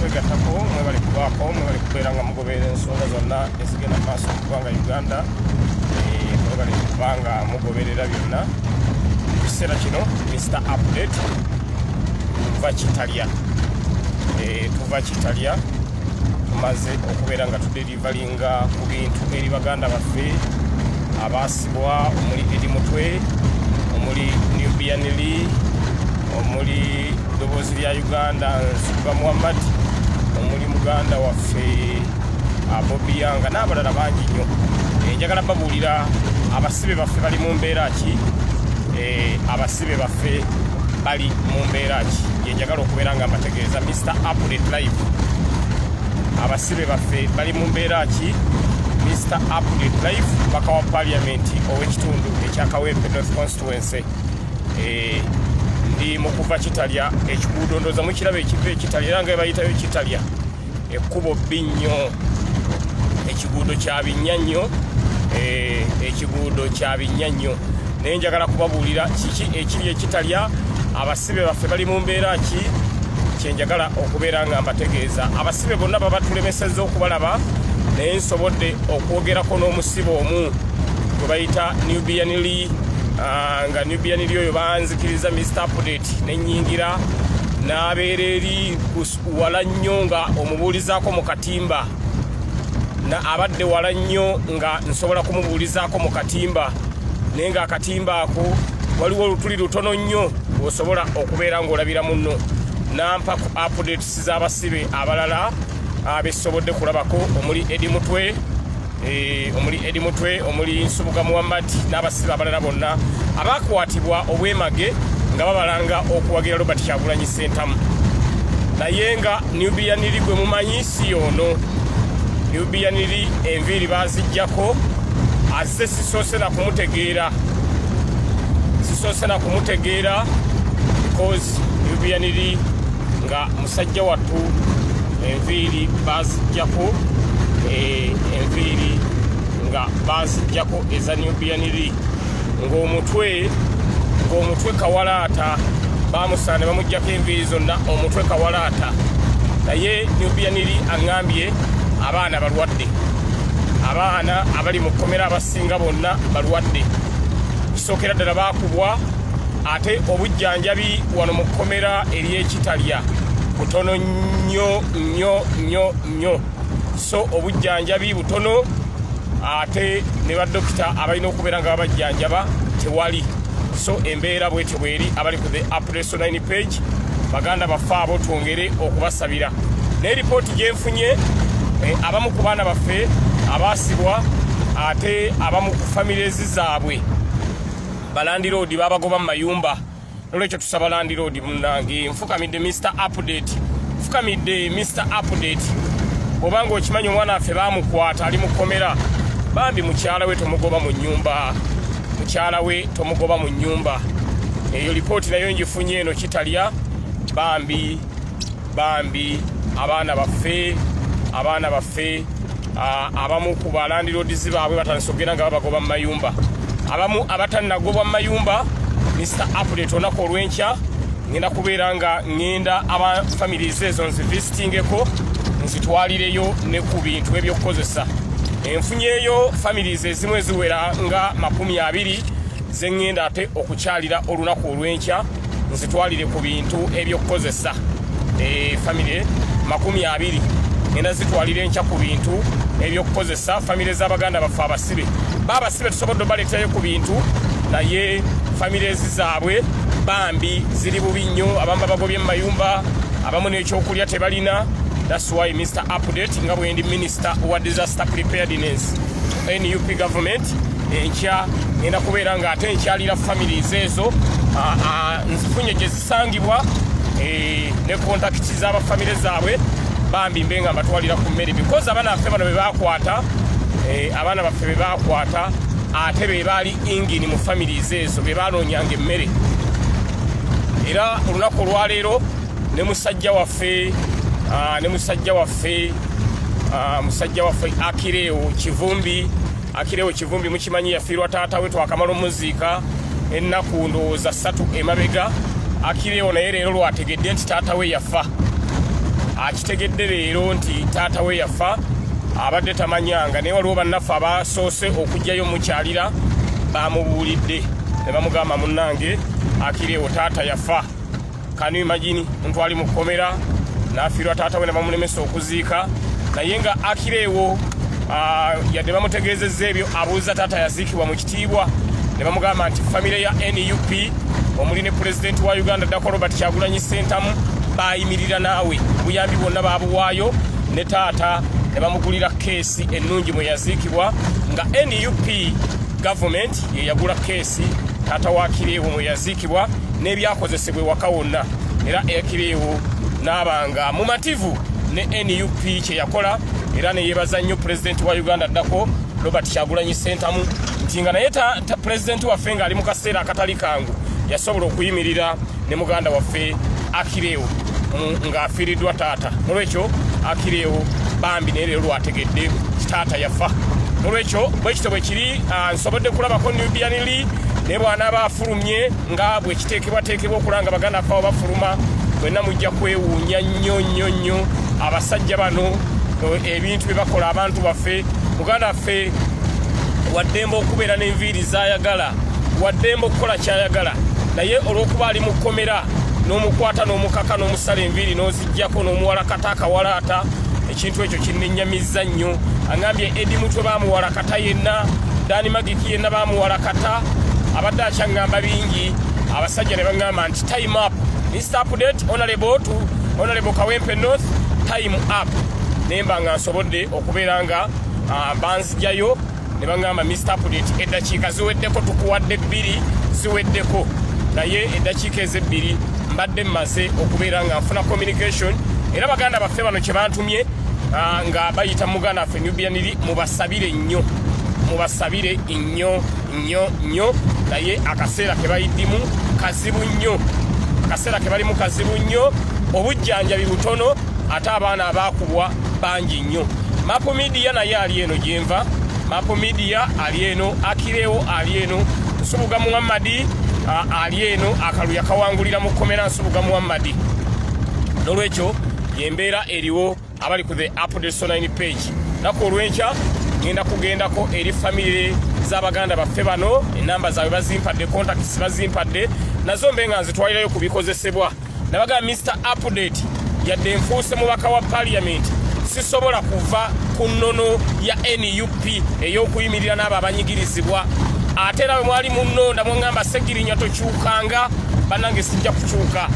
okutwegattako, mwebale kubaako, mwebale kubeera nga mugoberera ensonga zonna ezigenda mu maaso mu ggwanga Uganda. Mwebale kuba nga mugoberera byonna. Mu kiseera kino Mr Update tuva Kitalya. Tuva Kitalya, tumaze okubeera nga tuderivalinga ku bintu eri baganda baffe abaasibwa, omuli Eddie Mutwe, omuli Nubian Li, omuli Ddoboozi lya Uganda Nsubuga Muhammad, omuli muganda waffe Bobi Yanga n'abalala bangi nnyo. Njagala babuulira abasibe baffe bali mu mbeera ki, abasibe baffe bali mu mbeera ki, gye njagala okubeera nga mbategeeza. Mr Update Live, abasibe baffe bali mu mbeera ki? Mr Update Live, mubaka wa parliament ow'ekitundu ekya Kawempe North Constituency. Ndi mu kuva Kitalya, ekiguudo ndooza mukiraba ekiva ekitalya, era nga bayitayo Kitalya, ekkubo bbi nnyo, ekiguudo kya binnya nnyo, ekiguudo kya binnya nnyo. Naye njagala kubabuulira kiki ekiri ekitalya, abasibe baffe bali mu mbeera ki, kyenjagala okubeera nga mbategeeza. Abasibe bonna babatulemesezza okubalaba, naye nsobodde okwogerako n'omusibe omu gwe bayita Nubian Li, nga Nubian Li oyo banzikiriza Mr Update nenyingira n'abeera eri wala nnyo nga omubuulizaako mu katimba, na abadde wala nnyo nga nsobola kumubuulizaako mu katimba, naye nga akatimba ako waliwo olutuli lutono nnyo osobola okubeera ng'olabira munno. Nampa ku updates z'abasibe abalala abesobodde kulabako, omuli Eddie Mutwe, omuli Eddie Mutwe, omuli Nsubuga Muhammad n'abasibe abalala bonna abakwatibwa obwemage nga babalanga okuwagira Robert Kyagulanyi Ssentamu. Naye nga Nubian Li gwe mumanyi si yono. Nubian Li enviiri baziggyako, azze sisoose na kumutegeera, sisoose na kumutegeera, because Nubian Li nga musajja wattu enviiri baziggyako, enviiri nga baziggyako eza Nubian Li, ng'omutwe kawalaata, bamusaana ne bamuggyako enviiri zonna, omutwe kawalaata. Naye Nubian Li aŋŋambye abaana balwadde, abaana abali mu kkomera abasinga bonna balwadde. Kisookera ddala baakubwa, ate obujjanjabi wano mu kkomera ery'ekitalya butono nnyo nnyo nnyo nnyo. So obujjanjabi butono, ate ne badokita abalina okubeera nga babajjanjaba tewali. So embeera bwetyo bweri. Abali ku the Update 9 page, baganda baffe abo twongere okubasabira. Naye ripooti gyenfunye, abamu ku baana baffe abaasibwa, ate abamu ku families zaabwe, balandiroodi babagoba mu mayumba. Nolwekyo tusaba landiroodi munange, nfukamidde Mr Update, nfukamidde Mr Update, bwobanga okimanyi omwana waffe bamukwata ali mu kkomera, bambi mukyala we tomugoba mu nyumba, mukyala we tomugoba mu nyumba. Eyo lipooti nayo ngifunye eno Kitalya. Bambi bambi abaana baffe, abaana baffe, abamu ku balandiroodizi baabwe batandise okugenda nga babagoba mu mayumba. Abamu abatannagobwa mu mayumba, Mr Update olunaku olw'enkya ngenda kubeera nga ngenda aba families ezo nzivisitingeko, nzitwalireyo ne ku bintu ebyokukozesa. Enfunyeeyo families ezimu eziwera nga 20 zeŋŋenda ate okukyalira olunaku olw'enkya, nzitwalire ku bintu ebyokukozesa. Famire 20 ngenda zitwalira enkya ku bintu ebyokukozesa, famire z'abaganda baffe abasibe. Baabasibe tusobodde obaleeterayo ku bintu, naye families zaabwe bambi ziri bubi nnyo. Abamu babagobye mu mayumba, abamu n'ekyokulya tebalina. That's why Mr Update, nga bwendi minister wa disaster preparedness NUP government, enkya ngenda kubeera nga ate nkyalira families ezo, nzifunye gye zisangibwa, ne contacts z'abafamire zaabwe, bambi mbe nga mbatwalira ku mmere, because abaana baffe bano be bakwata, abaana baffe be bakwata ate be baali ingini mu families ezo, be banoonyanga emmere. Era olunaku olwaleero ne musajja waffe, ne musajja waffe, musajja waffe Akireewo Kivumbi, Akireewo Kivumbi mukimanyi yafiirwa taata we, twakamala omuziika ennaku ndowooza 3 emabega. Akireewo naye leero lwategedde nti taata we yafa. Akitegedde leero nti taata we yafa, abadde tamanyanga, naye waliwo bannaffe abasoose okujjayo mukyalira bamubuulidde ne bamugamba, "Munnange Akireewo, taata yafa." Can you imagine omuntu ali mu kkomera n'afiirwa taata we ne bamulemesa okuziika? Naye nga Akireewo yadde bamutegeezezza ebyo, abuuza, taata yaziikibwa mu kitiibwa? Ne bamugamba nti famire ya NUP omuli ne pulezidenti wa Uganda ddako Robert Kyagulanyi Sentamu bayimirira naawe, obuyambi bwonna babuwaayo ne taata ne bamugulira keesi ennungi mwe yaziikibwa, nga NUP gavumenti yeyagula keesi taata wa Akireewo mwe yaziikibwa n'ebyakozesebwa ewaka wonna. Era Akireewo n'abanga mumativu ne NUP kye yakola, era neyebaza nnyo pulezidenti wa Uganda ddako Robert Kyagulanyi Sentamu nti nga naye pulezidenti waffe ng'ali mu kaseera akatali kangu yasobola okuyimirira ne muganda waffe Akireewo ng'afiiriddwa taata. Nolwekyo Akireewo bambi naye leero lwategedde taata yafa. Nolwekyo bwekito bwe kiri. Nsobodde kulabako Nubian Lee, naye bw'anaaba afulumye nga bwe kiteekebwateekebwa okulanga baganda ffe abo bafuluma, mwenna mujja kwewuunya nnyo nnyo nnyo abasajja bano ebintu bye bakola abantu baffe. Muganda waffe waddembe okubeera n'enviiri z'ayagala, waddembe okukola kyayagala, naye olw'okuba ali mu kkomera n'omukwata n'omukaka n'omusala enviiri n'oziggyako n'omuwalakata akawalaata, ekintu ekyo kinnenyamizza nnyo. Aŋambye Edi Mutwe bamuwalakata yenna, Dani Magiki yenna bamuwalakata. Abadde akyaŋŋamba bingi, abasajja ne baŋŋamba nti time up, Mr Update, honorable to honorable Kawempe North, time up. Nemba nga nsobodde okubeera nga banzigyayo ne baŋŋamba, "Mr Update, eddakiika ziweddeko, tukuwadde 2, ziweddeko." Naye eddakiika ezebbiri mbadde mmaze okubeera nga nfuna communication, era baganda baffe bano kye bantumye nga bayita muganda waffe Nubian Li, mubasabire nnyo, mubasabire nnyo nnyo nnyo. Naye akaseera ke bayiddimu kazibu nnyo, akaseera ke balimu kazibu nnyo, obujjanjabi butono, ate abaana abaakubwa bangi nnyo. Mapo Media naye ali eno gyenva, Mapo Media ali eno, Akirewo ali eno, Nsubuga Muhammadi ali eno, akalu yakawangulira mu kkomera Nsubuga Muhammadi. Nolwekyo yembeera eriwo. Abali ku the Update Online page, naku olwenkya ngenda kugendako eri famire z'abaganda baffe bano, enamba zaabwe bazimpadde, contacts bazimpadde, nazo mbe nga nzitwalirayo ku bikozesebwa. Nabaga Mr Update, yadde nfuuse mubaka wa parliament, sisobola kuva ku nnono ya NUP ey'okuyimirira n'abo abanyigirizibwa. Ate era bwe mwali munnonda mwaŋŋamba, "Segirinya, tokyukanga." Bannange, sijja kukyuka.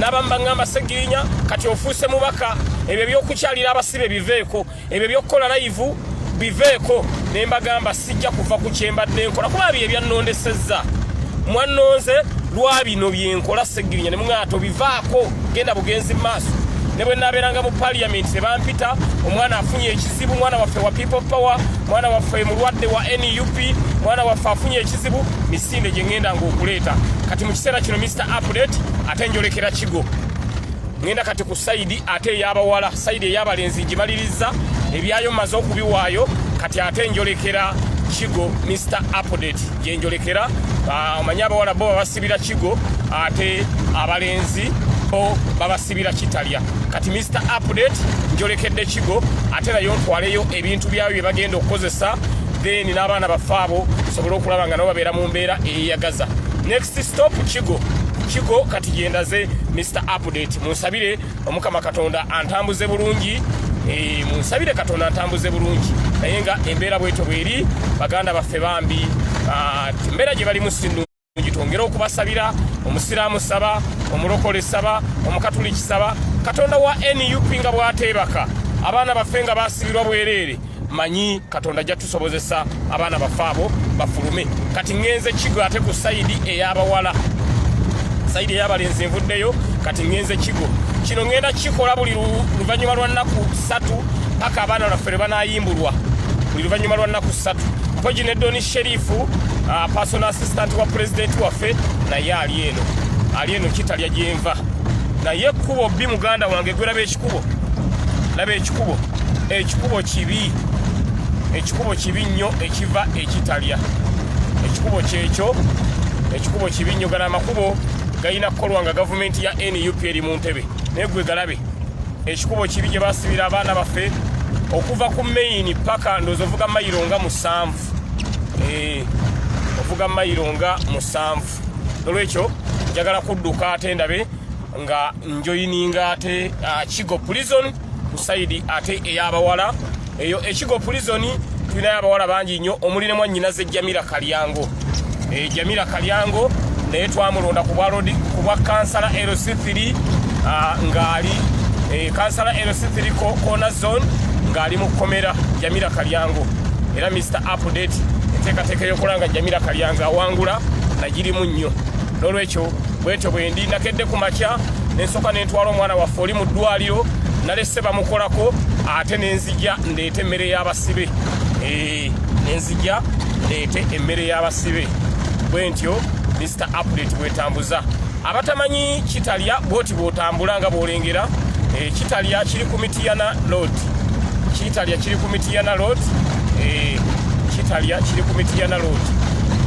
N'abamu baŋŋamba, "Segirinya, kati ofuuse mubaka, ebyo ebyokukyalira abasibe biveeko, ebyo ebyokukola live biveeko." Ne mbagamba sijja kuva ku kyembadde nkola, kuba bye ebyannondesezza. Mwannonze lwa bino byenkola, Segirinya, ne muŋŋamba tobivaako, genda bugenzi mu maaso. Ne bwe naabeeranga mu parliament tebampita, omwana afunye ekizibu, mwana waffe wa People Power, mwana waffe mulwadde wa NUP, mwana waffe afunye ekizibu, misinde gye ŋŋendanga okuleeta. Kati mu kiseera kino Mr Update ate njolekera Kigo, ŋŋenda kati ku side ate ey'abawala. Side ey'abalenzi ngimaliriza, ebyayo mmaze okubiwaayo, kati ate njolekera Kigo. Mr Update gyenjolekera. Omanyi abawala bo babasibira Kigo, ate abalenzi bo babasibira Kitalya. Kati Mr Update njolekedde Kigo, ate nayo ntwaleyo ebintu byayo bye bagenda okukozesa, then n'abaana baffe abo sobole okulaba nga nabo babeera mu mbeera eyeyagaza. Next stop Kigo. Kigo kati gyendaze, Mr Update. Munsabire Omukama Katonda antambuze bulungi. Munsabire Katonda antambuze bulungi. Naye nga embeera bwetyo bweri, baganda baffe bambi, embeera gye balimu si nnungi. Twongere okubasabira. Omusiraamu saba, omulokole saba, omukatuliki saba. Katonda wa NUP nga bw'ateebaka, abaana baffe nga basibirwa bwereere, manyi Katonda ajja tusobozesa abaana baffe abo bafulume. Kati ŋŋenze Kigo ate ku side ey'abawala. Side ey'abalenzi nvuddeyo, kati ŋŋenze Kigo. Kino ŋŋenda kikola buli luvannyuma lwa nnaku 3 paka abaana lwaffe lwe banaayimbulwa, buli luvannyuma lwa nnaku 3. Mpoji ne Doni Sherifu, personal assistant wa pulezidenti waffe, naye ali eno, ali eno Kitalya gyenva. Naye ekkubo bbi, muganda wange, gweraba ekikubo, laba ekikubo, ekikubo kibi, ekikubo kibi nnyo ekiva ekitalya. Ekikubo kyekyo, ekikubo kibi nnyo. Gano amakubo galina kukolwa nga gavumenti ya NUP eri mu ntebe, naye gwe galabe. Ekikubo kibi gye basibira abaana baffe okuva ku main paka ndowooza ovuga mayiro nga 7, ovuga mayiro nga 7. Nolwekyo njagala kudduka ate ndabe nga njoyininga ate Kigo Prison ku side ate ey'abawala. Eyo Ekigo Prison tulinayo abawala bangi nnyo, omuli ne mwannyinaze Jamira Kalyango. Jamira Kalyango naye twamulonda ku bwa ku bwa kansala LC3, ng'ali kansala LC3 Corner Zone, ng'ali mu kkomera Jamira Kalyango. Era Mr Update enteekateeka ey'okulanga Jamira Kalyango awangula nagirimu nnyo. N'olwekyo bwetyo bwendi nakedde ku makya nensooka nentwala omwana waffe oli mu ddwaliro, nalese bamukolako, ate nenzija ndeete emmere y'abasibe, nenzija ndeete emmere y'abasibe. Bwentyo Mr Update bwetambuza. Abatamanyi Kitalya, bwoti bwotambula nga bwolengera, Kitalya kiri ku Mitiyana Road. Kitalya kiri ku Mitiyana Road. Kitalya kiri ku Mitiyana Road.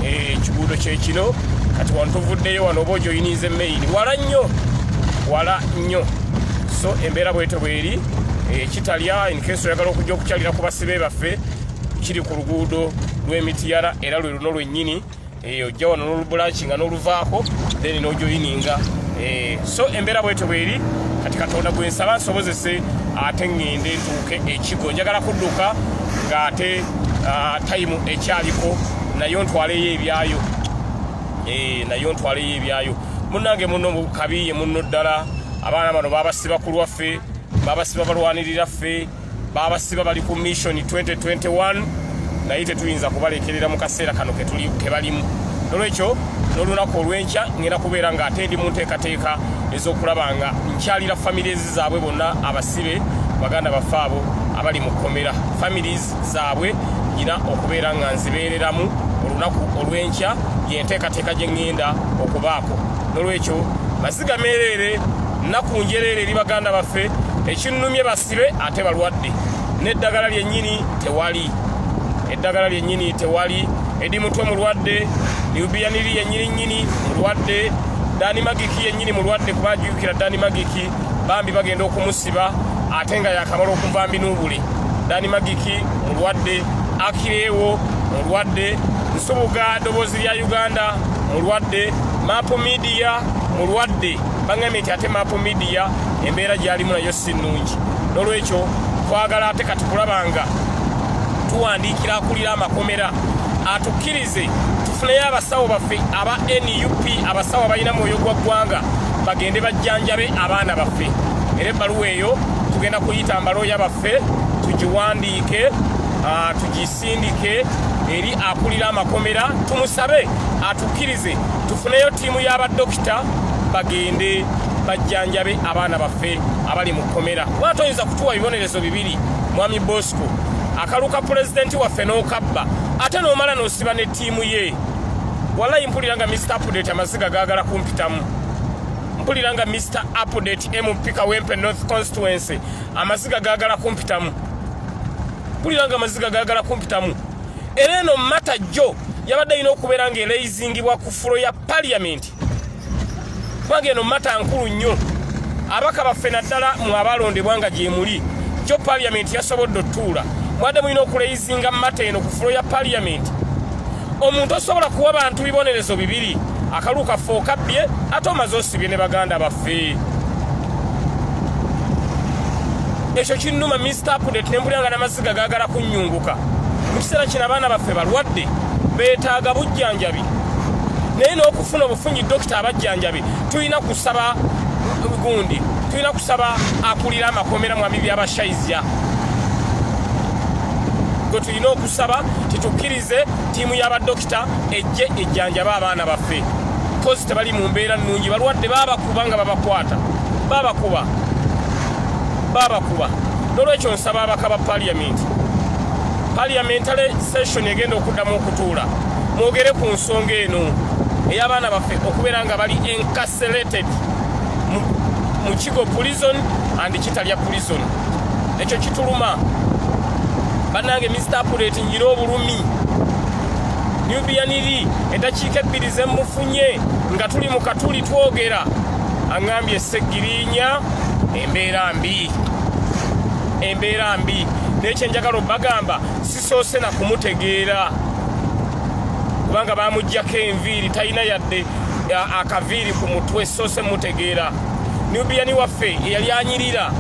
Ekiguudo kyekino. Kati wano tuvuddeyo, wano oba ojoyiniza emain, wala nnyo, wala nnyo. So embeera bwetyo bweri. Kitalya, in case oyagala okujja okukyalira ku basibe baffe, kiri ku luguudo lw'Emitiyana, era lwe luno lwennyini. Ojja wano n'olubulanki nga n'oluvaako, then n'ojoyininga. So embeera bwetyo bweri. Kati Katonda gwe nsaba nsobozese ate ŋŋende ntuuke Ekigo. Njagala kudduka ng'ate time ekyaliko, naye ntwaleyo ebyayo, naye ntwaleyo ebyayo. Munnange, muno kabiye munno ddala. Abaana bano babasiba ku lwaffe, babasiba balwanirira ffe, babasiba bali ku mission 2021, naye tetuyinza kubalekerera mu kaseera kano kebalimu. Nolwekyo n'olunaku olw'enkya ngenda kubeera nga ate ndi mu nteekateeka ez'okulaba nga nkyalira families zaabwe bonna abasibe, baganda baffe abo abali mu kkomera. Families zaabwe nyina okubeera nga nzibeereramu olunaku olw'enkya, yenteekateeka gye ŋŋenda okubaako. Nolwekyo maziga meereere, nnaku njereere eri baganda baffe. Ekinnumye, basibe ate balwadde, n'eddagala lyennyini tewali, eddagala lyennyini tewali. Edi Mutwe mulwadde, Nubian Li yennyini nnyini mulwadde, Dani Magiki yennyini mulwadde, kuba ajjukira Dani Magiki bambi bagenda okumusiba ate nga yakamala okuva mbinubule. Dani Magiki mulwadde, Akireewo mulwadde, Nsubuga Ddoboozi lya Uganda mulwadde, Mapu Media mulwadde. Baŋŋambye nti ate Mapu Media embeera gy'alimu nayo si nnungi. N'olwekyo twagala ate kati kulaba nga tuwandiikira akulira amakomera atukkirize tufuneyo abasawo baffe aba NUP, abasawo abalina mwoyo gwa ggwanga, bagende bajjanjabe abaana baffe. Era ebbaluwa eyo tugenda kuyita mbalooya baffe tugiwandiike, tugisindike eri akulira amakomera, tumusabe atukkirize tufuneyo ttiimu y'abadokita bagende bajjanjabe abaana baffe abali mu kkomera. Kuba toyinza kutuwa bibonerezo bibiri, Mwami Bosco, akaluka pulezidenti waffe n'okabba, ate n'omala n'osiba ne ttiimu ye. Wallayi mpulira nga Mr Update amaziga gaagala kumpitamu. Mpulira nga Mr Update MP Kawempe North Constituency amaziga gaagala kumpitamu. Mpulira nga amaziga gaagala kumpitamu. Era eno matter jjo yabadde erina okubeera ng'erayizingibwa ku floor ya parliament, kubanga eno matter nkulu nnyo. Abaka baffe, naddala mu abalondebwa nga gyemuli, jjo parliament yasobodde otuula, mwadde mulina okurayizinga matter eno ku floor ya parliament. Omuntu osobola kuwa bantu bibonerezo bibiri? Akalu kaffe okabbye, ate omaze osibye ne baganda baffe. Ekyo kinnuma, Mr Update, nempulira nga n'amaziga gaagala kunnyunguka. Mu kiseera kino abaana baffe balwadde, beetaaga bujjanjabi, naye n'okufuna obufunyi dokita abajjanjabi tulina kusaba gundi, tulina kusaba akulira amakomera, mwami Byabashaija, gwe tulina okusaba titukkirize ttiimu y'abadokita ejje ejjanjabe abaana baffe, 'cause tebali mu mbeera nnungi, balwadde, babakuba nga babakwata, babakuba, babakuba. Nolwekyo nsaba abaka ba parliament, parliamentary session egenda okuddamu okutuula, mwogere ku nsonga eno ey'abaana baffe okubeera nga bali incarcerated mu Kigo Prison and Kitalya Prison. Ekyo kituluma, bannange. Mr Update nyina obulumi. Nubian Li eddakiika 2 zemmufunye nga tuli mu katuli twogera, aŋŋambye Segirinya. Embeera mbi, embeera mbi. Naye kyenjagala obagamba, sisoose na kumutegeera kubanga bamugjako enviiri, talina yadde akaviiri ku mutwe. Soose mutegeera Nubian waffe eyali anyirira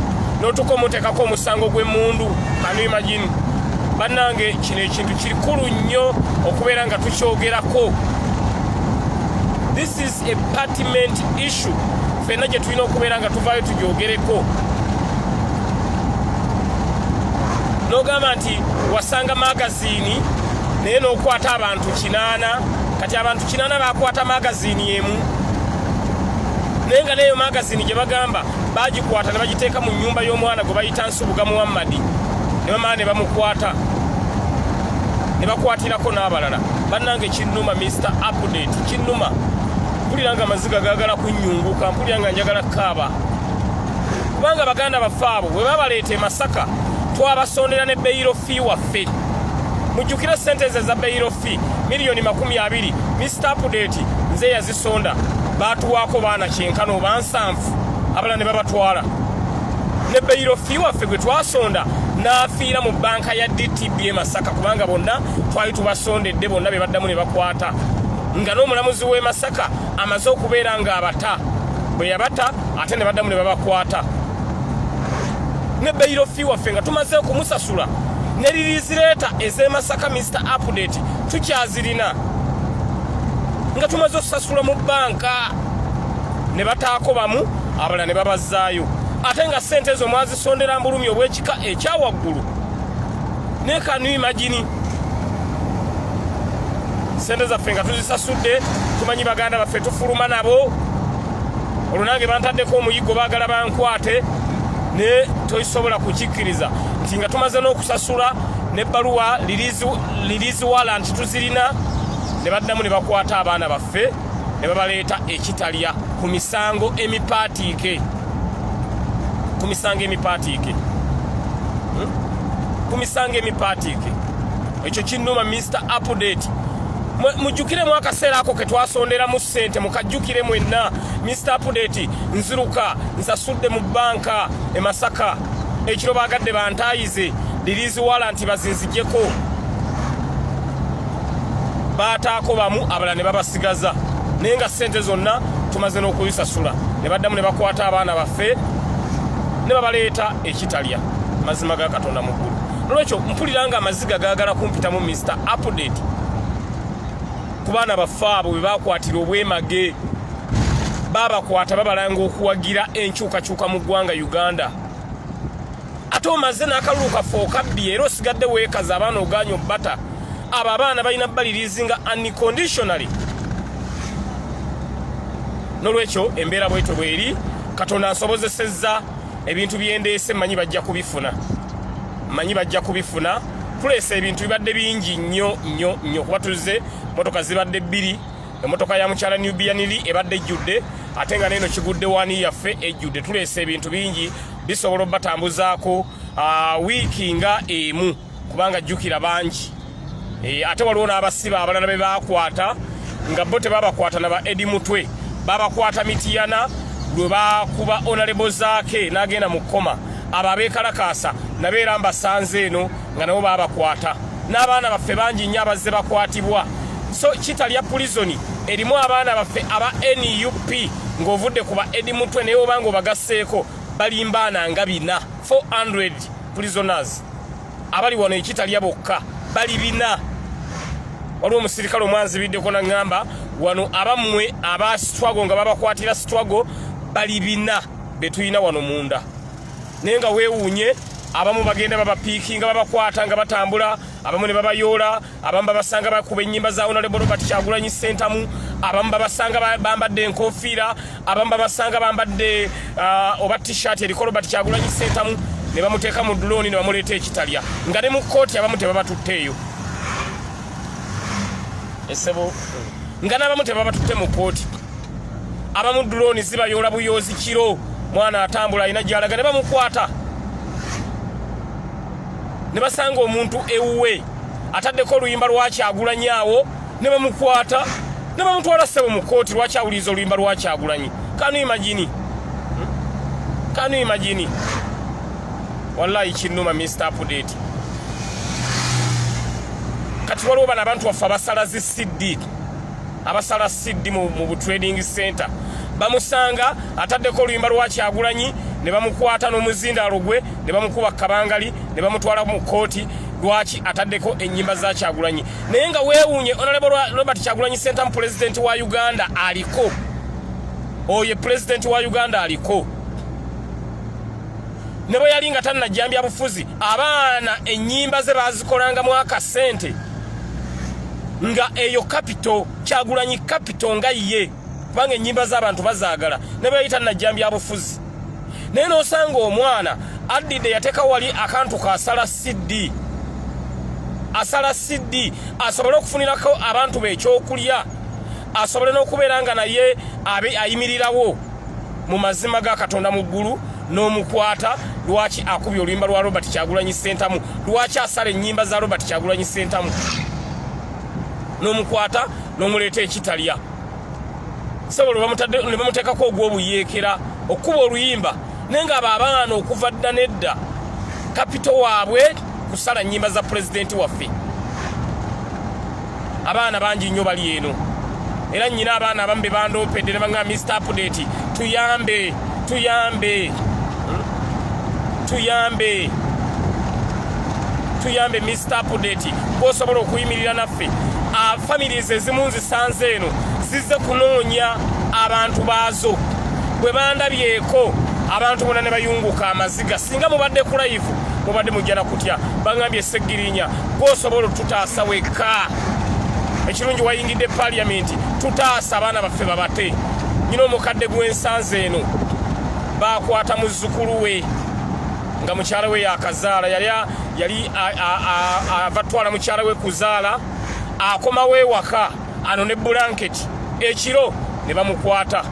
n'otuka omuteekako omusango gw'emmundu. Can you imagine? Bannange, kino ekintu kikulu nnyo okubeera nga tukyogerako. This is a pertinent issue ffenna gye tulina okubeera nga tuvaayo tugyogereko. N'ogamba nti wasanga magazine naye n'okwata abantu 8. Kati abantu 8 bakwata magazine emu, naye nga neyo magazine gye bagamba bagikwata ne bagiteeka mu nnyumba y'omwana gwe bayita Nsubuga Muhammadi, ne bamala ne bamukwata ne bakwatirako n'abalala. Bannange, kinnuma, Mr Update, kinnuma. Mpulira nga amaziga gagala kunnyunguka, mpulira nga njagala kaaba, kubanga baganda baffe abo bwe babaleeta e Masaka twabasondera ne bail fee waffe. Mujjukire sente ze za bail fee, miliyoni 20. Mr Update, nze yazisonda. Batuwaako baana kyenkana oba 70, abalala ne babatwala ne bail fee waffe gwe twasonda n'afiira mu banka ya DTB e Masaka, kubanga bonna twali tubasondedde bonna be baddamu ne bakwata, nga n'omulamuzi w'e Masaka amaze okubeera ng'abata. Bwe yabata ate ne baddamu ne babakwata ne bail fee waffe nga tumaze okumusasula. Ne release letter ez'e Masaka, Mr Update, tukyazirina, nga tumaze okusasula mu banka. Ne bataako bamu, abalala ne babazzaayo, ate nga sente ezo mwazisondera mbulumi obw'ekika ekyawaggulu. Naye can you imagine, sente zaffe nga tuzisasudde, tumanyi baganda baffe tufuluma nabo. Olwo nange bantaddeko omuyigo, baagala bankwate, naye tosobola kukikkiriza nti nga tumaze n'okusasula n'ebbaluwa release warrant tuzirina, ne baddamu ne bakwata abaana baffe ne babaleeta ekitalya ku misango emipaatiike, ku misango emipaatiike, Ku misango emipaatiike. Ekyo kinnuma, Mr Update. Mujjukiremu akaseera ako ke twasonderamu ssente, mukajjukire mwenna. Mr Update, nziruka nsasudde mu banka e Masaka ekiro, baagadde bantaayize, release warrant bazinzijeko. Baataako bamu, abalala ne babasigaza, naye nga ssente zonna tumaze n'okuzisasula, ne baddamu ne bakwata abaana baffe ne babaleeta ekitalya. Mazima ga Katonda mu ggulu. Nolwekyo mpulira nga amaziga gaagala kumpitamu, Mr Update, ku baana baffe abo bwe bakwatira obwemage. Babakwata babalanga okuwagira enkyukakyuka mu ggwanga Uganda, ate omaze n'akalulu kaffe okabbi, era osigadde weekaza abaana oganya obbata. Abo abaana balina balirizinga unconditionally. Nolwekyo embeera bwetyo bweri. Katonda ansobozesezza ebintu byendeese, mmanyi bajja kubifuna, mmanyi bajja kubifuna. Tuleese ebintu bibadde bingi nnyo nnyo nnyo, kuba tuzze motoka zibadde bbiri. Emotoka ya mukyala Nubian Li ebadde ejjudde, ate nga neeno kigudde wani yaffe ejjudde. Tuleese ebintu bingi bisobola obatambuzaako wiiki nga emu, kubanga jjukira bangi. Ate waliwo n'abasiba abalala be bakwata nga bo tebabakwata na ba Eddie Mutwe, babakwata Mitiyana lwe bakuba Honorable Zaake n'agenda mu kkoma. Abo abeekalakaasa nabo era mbasanze eno nga nabo babakwata, n'abaana baffe bangi nnyo abazze bakwatibwa. So Kitalya Prison erimu abaana baffe aba NUP ng'ovudde ku ba Eddie Mutwe, naye oba nga obagasseeko balimbaana nga 400, 400 prisoners abali wano ekitalya bokka bali 400. Waliwo omusirikale omwanzibiddeko naŋŋamba wano abammwe aba struggle nga babakwatira struggle bali 400 betulina wano munda. Naye nga weewuunye, abamu bagenda babapiikinga, babakwata nga batambula, abamu ne babayoola, abamu babasanga bakuba ennyimba za Honorable Robert Kyagulanyi Ssentamu, abamu babasanga bambadde enkofiira, abamu babasanga bambadde oba T-shirt eriko Robert Kyagulanyi Ssentamu, ne bamuteeka mu drone ne bamuleeta ekitalya, nga ne mu kkooti abamu tebabatutteeyo esebo, nga n'abamu tebabatutte mu kkooti. Abamu drone zibayoola buyoozi kiro, mwana atambula alina gyalaga ne bamukwata, ne basanga omuntu ewuwe ataddeko oluyimba lwakyagulanyi awo ne bamukwata ne bamutwala ssebo mu kkooti. Lwaki awuliriza oluyimba lwakyagulanyi? Can you imagine? Can you imagine? Wallahi kinnuma, Mr Update. Kati waliwo bano abantu baffe abasala zi CD, abasala CD mu bu trading center. Bamusanga ataddeko oluyimba lwa Kyagulanyi ne bamukwata n'omuzindaalo gwe ne bamukuba kabangali ne bamutwala mu kooti. Lwaki ataddeko ennyimba za Kyagulanyi? Naye nga weewuunye, Honorable Robert Kyagulanyi Ssentamu, pulezidenti wa Uganda aliko, oyo pulezidenti wa Uganda aliko, ne bwe yali nga tannajjambya bufuzi, abaana ennyimba ze baazikolangamu akasente nga eyo capital. Kyagulanyi capital nga ye, kubanga ennyimba z'abantu bazaagala ne bwe yali tannajjambya bufuzi. Naye n'osanga omwana addidde yateeka wali akantu kasala CD, asala CD asobole okufunirako abantu be ekyokulya, asobole n'okubeera nga naye abe ayimirirawo mu mazima ga Katonda mu ggulu. N'omukwata lwaki akubye oluyimba lwa Robert Kyagulanyi Ssentamu? Lwaki asala ennyimba za Robert Kyagulanyi Ssentamu? N'omukwata n'omuleeta ekitalya sebo ne bamuteekako ogw'obuyeekera okukuba oluyimba. Naye nga abo abaana okuva dda nedda capital waabwe kusala nnyimba za pulezidenti waffe. Abaana bangi nnyo bali eno, era nnyina abaana abamu be bandoopedde ne baŋŋamba, "Mr Update, tuyambe, tuyambe, Tuyambe, tuyambe, Mr Update, gwosobola okuyimirira naffe." Families ezimu nzisanze eno zizze kunoonya abantu baazo. Bwe bandabyeko abantu bonna ne bayunguka amaziga. Singa mubadde ku live mubadde mujja na kutya. Baŋambye, "Seggirinya, gwosobola otutaasa wekka. Ekirungi wayingidde paliyamenti, tutaasa abaana baffe babate." Nyina omukadde gwensanze eno, bakwata muzzukulu we nga mukyala we yakazaala. Yali ava twala mukyala we kuzaala, akomawo ewaka ano ne bulanketi ekiro ne bamukwata.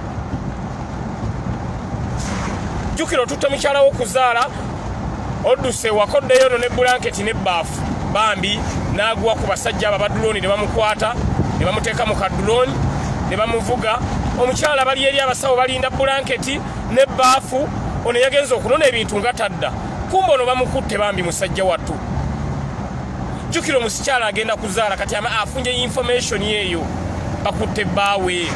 Jjukira otutte mukyala wo kuzaala, odduse ewaka, oddeyo ono ne bulanketi n'ebbaafu. Bambi n'agwa ku basajja abo abadulooni ne bamukwata ne bamuteeka mu kadulooni ne bamuvuga. Omukyala bali eri abasawo balinda bulanketi n'ebbaafu. Ono yagenza okunona ebintu nga tadda, kumba ono bamukutte. Bambi musajja wattu. Jjukira omusikyala agenda kuzaala, kati afunye information eyo bakutte bbaawe.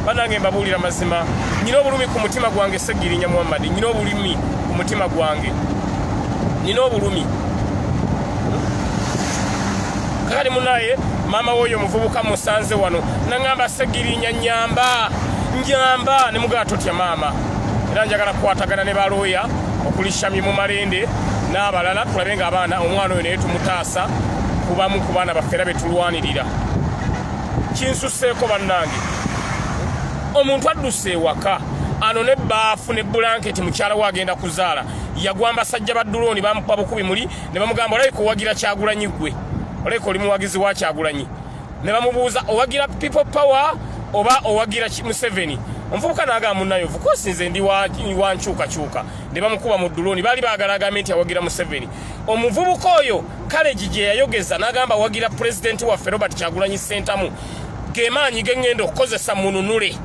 Banange, mbabuulira mazima, nyina obulumi ku mutima gwange. Segirinya Muhammad, nyina obulumi ku mutima gwange, nina obulumi. Kakati munaye maama woyo omuvubuka musanze wano, naŋŋamba, "Segirinya, nyamba, nyamba." Ne mugaa, "Totya maama." Era njagala kukwatagana ne balooya okuli Shami mu Malende n'abalala, tulabe nga abaana, omwana oyo naye tumutaasa kubamu ku baana baffe era betulwanirira. Kinsuseeko bannange. Omuntu adduse ewaka ano ne baafu ne bulanketi, mukyala we agenda kuzaala, yagwa basajja ba dulooni, bamukuba bukubi muli ne bamugamba, "Olabika owagira Kyagulanyi, ggwe olabika oli muwagizi wa Kyagulanyi." Ne bamubuuza, "Owagira People Power oba owagira Museveni?" Omuvubuka n'agamba, "Munnayo, of course nze ndi wa nkyukakyuka." Ne bamukuba mu dulooni. Baali baagala agambe nti awagira Museveni. Omuvubuka oyo kaleji gye yayogeza n'agamba awagira pulezidenti waffe Robert Kyagulanyi Ssentamu. Ge maanyi ge ŋŋenda okukozesa mununule,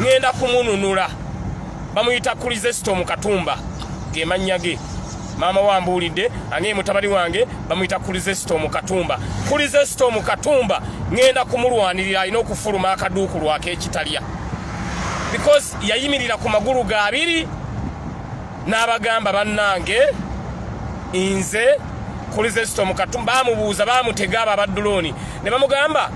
ŋŋenda kumununula. Bamuyita Kulizesto Katumba, ge mannya ge. Maama wambuulidde angaye, mutabani wange bamuyita Kulizesto Katumba. Kulizesto Katumba ŋŋenda kumulwanirira. Alina okufuluma akaduukulu ak'ekitalya because yayimirira ku magulu ga abiri n'abagamba, "Bannange, nze Kulizesto Katumba." Bamubuuza, bamutega abo abaddulooni ne bamugamba,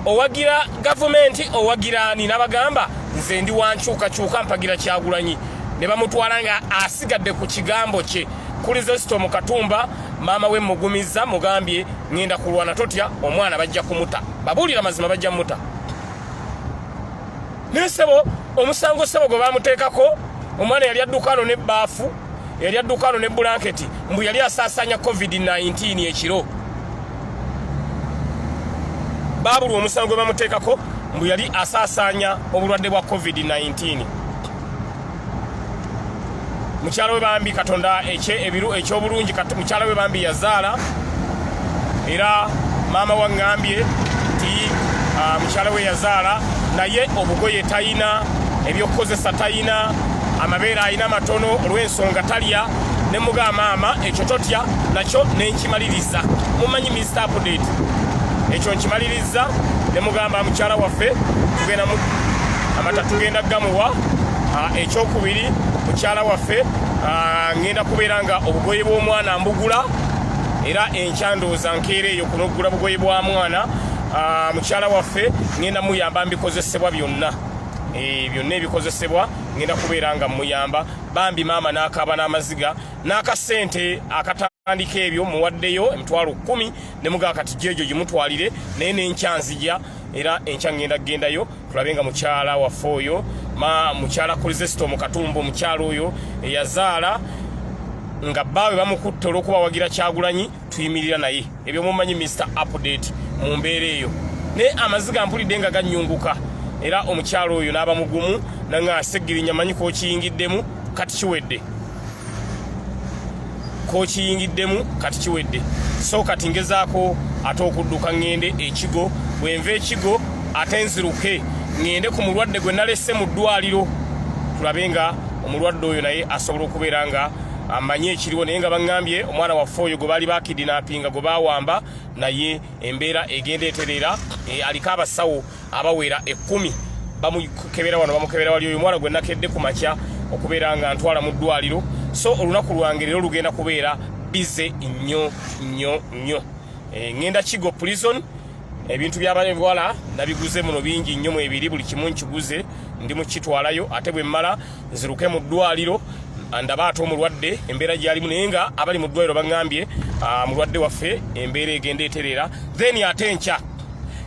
"Owagira gavumenti, owagira ani?" N'abagamba, "Nze ndi wankyukakyuka, mpagira Kyagulanyi." Ne bamutwala nga asigadde ku kigambo kye. Kulizesto Katumba, maama we mugumiza, mugambye ŋŋenda kulwana. Totya, omwana bajja kumuta. Babuulira mazima, bajja muta. Naye sebo, omusango sebo gwe bamuteekako, omwana yali adduka ano n'ebbaafu, yali adduka ano ne bulanketi, mbu yali asaasaanya COVID-19 ekiro. Baabulwa omusango gwe bamuteekako, mbu yali asaasaanya obulwadde bwa COVID-19. Mukyala we bambi, Katonda ebiru ekyobulungi, mukyala we bambi yazaala. Era maama waŋŋambye nti mukyala we yazaala, naye obugoye tayina. Ebyokukozesa tayina, amabeere alina matono olw'ensonga talya. Ne mugamba, maama, ekyo totya, nakyo nenkimaliriza. Mumanyi Mr Update, ekyo nkimaliriza. Ne mugamba, mukyala waffe, tugenda mu amata tugenda gamuwa. Ekyokubiri, mukyala waffe, ngenda kubeera nga obugoye bw'omwana mbugula, era enkya ndowooza nkeera eyo kunogula bugoye bwa mwana. Mukyala waffe ngenda muyamba mbikozesebwa byonna. Byonna ebikozesebwa ngenda kubeera nga muyamba. Bambi maama n'akaaba n'amaziga, n'akasente akatandika ebyo muwaddeyo 100,000. Ne mugamba, kati gyegyo gimutwalire, naye n'enkya nzija. Era enkya ngenda kugendayo tulabe nga mukyala waffe oyo, ma mukyala Kristo Mukatumba, omukyala oyo eyazaala nga bbaawe bamukutte olw'okuba wagira Kyagulanyi, tuyimirira naye. Ebyo mumanyi Mr Update mu mbeera eyo. Naye amaziga mpulidde nga ganyunguka, era omukyalo oyo n'aba mugumu nanga, Seggirinya, manyi kokiyingiddemu, kati kiwedde, kokiyingiddemu, kati kiwedde. So kati ngezaako ate okudduka ŋŋende Ekigo. Bwenva Ekigo ate nziruke ŋŋende ku mulwadde gwe nalese mu ddwaliro, tulabe nga omulwadde oyo naye asobola okubeera nga amanye ekiriwo. Naye nga baŋŋambye omwana waffe oyo gwe baali bakidnappinga, gwe bawamba, naye embeera egenda etereera. Aliko abasawo abawera 10, bamukebera wano, bamukebera wali. Oyo omwana gwe nakedde ku makya okubeera nga ntwala mu ddwaliro. So olunaku lwange leero lugenda kubeera busy nnyo nnyo nnyo. Ŋŋenda Kigo Prison. Ebintu byabawala nabiguze muno bingi nnyo mwebiri, buli kimu nkiguze, ndi mukitwalayo. Ate bwe mmala nziruke mu ddwaliro ndaba ate omulwadde embeera gyalimu. Naye nga abali mu ddwaliro baŋŋambye mulwadde waffe embeera egenda etereera. Then ate enkya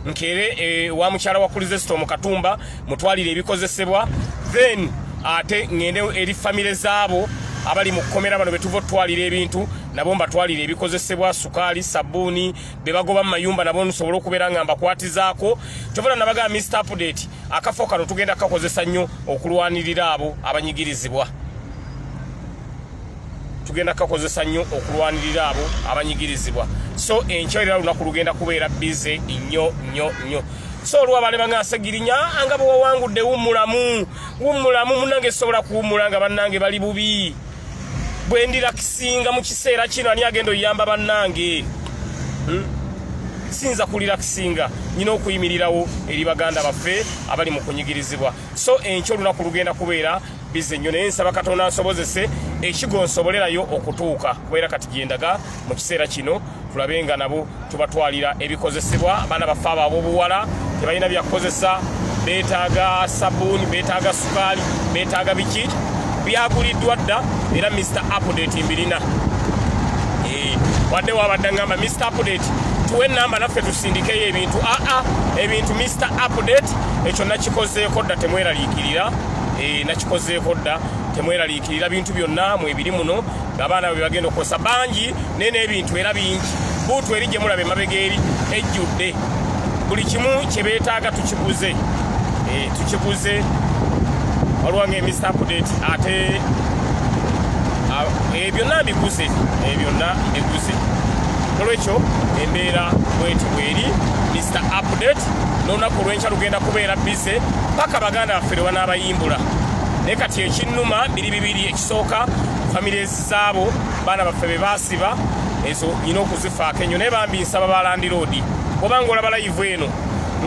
nkeere wa mukyala wa Kristo mu Katumba, mutwalire ebikozesebwa. Then ate ŋŋende eri famire zaabo abali mu kkomera bano betuva otwalira ebintu, nabo mbatwalire ebikozesebwa, sukaali, sabbuuni, be bagoba mu mayumba, nabo nsobole okubeera nga mbakwatizaako. Kyovula nabagamba Mr Update, akafo kano tugenda kakozesa nnyo okulwanirira abo abanyigirizibwa. Tugenda kakozesa nnyo okulwanirira abo abanyigirizibwa. So enkya era lunaku lugenda kubeera busy nnyo nnyo nnyo. So olwabale banga, Segirinya, nga bwe wawangudde, wummulamu, wummulamu. Munnange, sobola kuwummula nga bannange bali bubi. Bwe ndirelaxinga mu kiseera kino, ani agenda oyamba bannange? Siyinza kurelaxinga, nyina okuyimirirawo eri baganda baffe abali mu kunyigirizibwa. So enkya olunaku lugenda kubeera busy nnyo, naye nsaba Katonda nsobozese Ekigo nsobolerayo okutuuka, kubeera kati gyendaga mu kiseera kino, tulabe nga nabo tubatwalira ebikozesebwa. Abaana baffe abo ab'obuwala tebalina byakukozesa, beetaaga sabuuni, beetaaga sukaali, beetaaga biki. Byaguliddwa dda, era Mr Update mbirina. Wadde wabadde ngamba, Mr Update, tuwe enamba naffe tusindikeyo ebintu. Aa, ebintu Mr Update ekyo nakikozeeko dda, temweraliikirira. Nakikozeeko dda, temweraliikirira. Bintu byonna mwebiri muno, abaana bwe bagenda okukozesa bangi, naye n'ebintu era bingi. Buutu eri gye mulaba emabega eri ejjudde buli kimu kye beetaaga, tukiguze. Tukiguze. Waliwo nga Mr Update ate byonna mbiguze, byonna mbiguze. Nolwekyo embeera bweti bweri, Mr Update. N'olunaku olw'enkya lugenda kubeera busy paka baganda baffe lwe banaabayimbula. Naye kati ekinnuma biri bibiri. Ekisooka, families zaabo baana baffe be baasiba, ezo nyina okuzifaako ennyo. Naye bambi nsaba ba landlord, obanga olaba live eno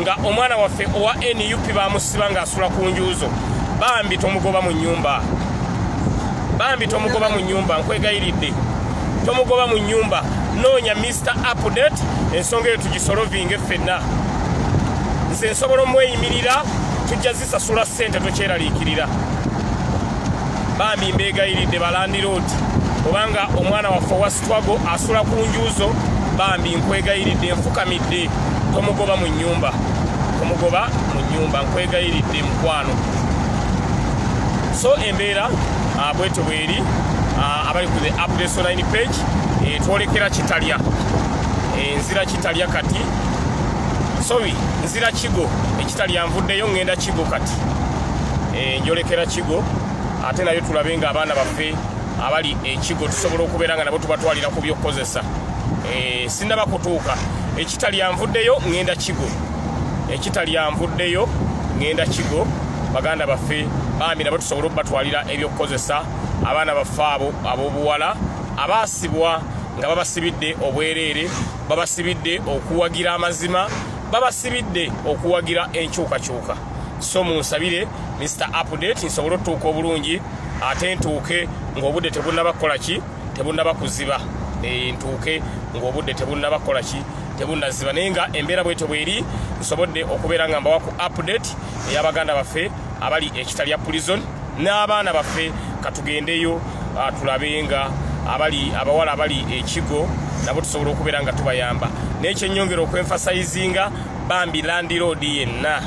nga omwana waffe owa NUP bamusiba ng'asula ku njuuzo, bambi tomugoba mu nnyumba, bambi tomugoba mu nnyumba, nkwegayiridde, tomugoba mu nnyumba. Noonya Mr Update, ensonga eyo tugisolvinge ffenna. Nze nsobola omweyimirira, tujja zisasula ssente, tokyeraliikirira. Bambi mbeegayiridde ba landlord, obanga omwana waffe owa struggle asula ku njuuzo, bambi nkwegayiridde, nfukamidde, tomugoba mu nnyumba, tomugoba mu nnyumba, nkwegayiridde mukwano. So embeera bwetyo bweri. Abali ku the Updates Online page, twolekera Kitalya. Nzira Kitalya kati, sorry, nzira Kigo. Ekitalya nvuddeyo, ŋŋenda Kigo kati. Njolekera Kigo, ate nayo tulabe nga abaana baffe abali Ekigo tusobola okubeera nga nabo tubatwalira ku byokukozesa. Sinnaba kutuuka Ekitalya, nvuddeyo, ŋŋenda Kigo. Ekitalya nvuddeyo, ŋŋenda Kigo. Baganda baffe Bambi nabo tusobole okubatwalira ebyokukozesa, abaana baffe abo ab'obuwala abaasibwa nga babasibidde obwereere, babasibidde okuwagira amazima, babasibidde okuwagira enkyukakyuka. So munsabire, Mr Update, nsobole otutuuka obulungi, ate ntuuke ng'obudde tebunnaba kukola ki, tebunnaba kuziba. Ntuuke ng'obudde tebunnaba kukola ki, tebunnaziba. Naye nga embeera bwetyo bweri, nsobodde okubeera nga mbawa ku update ey'abaganda baffe abali ekitalya prison n'abaana baffe. Katugendeyo tulabe nga abali abawala abali ekigo nabo tusobola okubeera nga tubayamba. Naye kyenyongera okwemphasizinga, bambi landlord yenna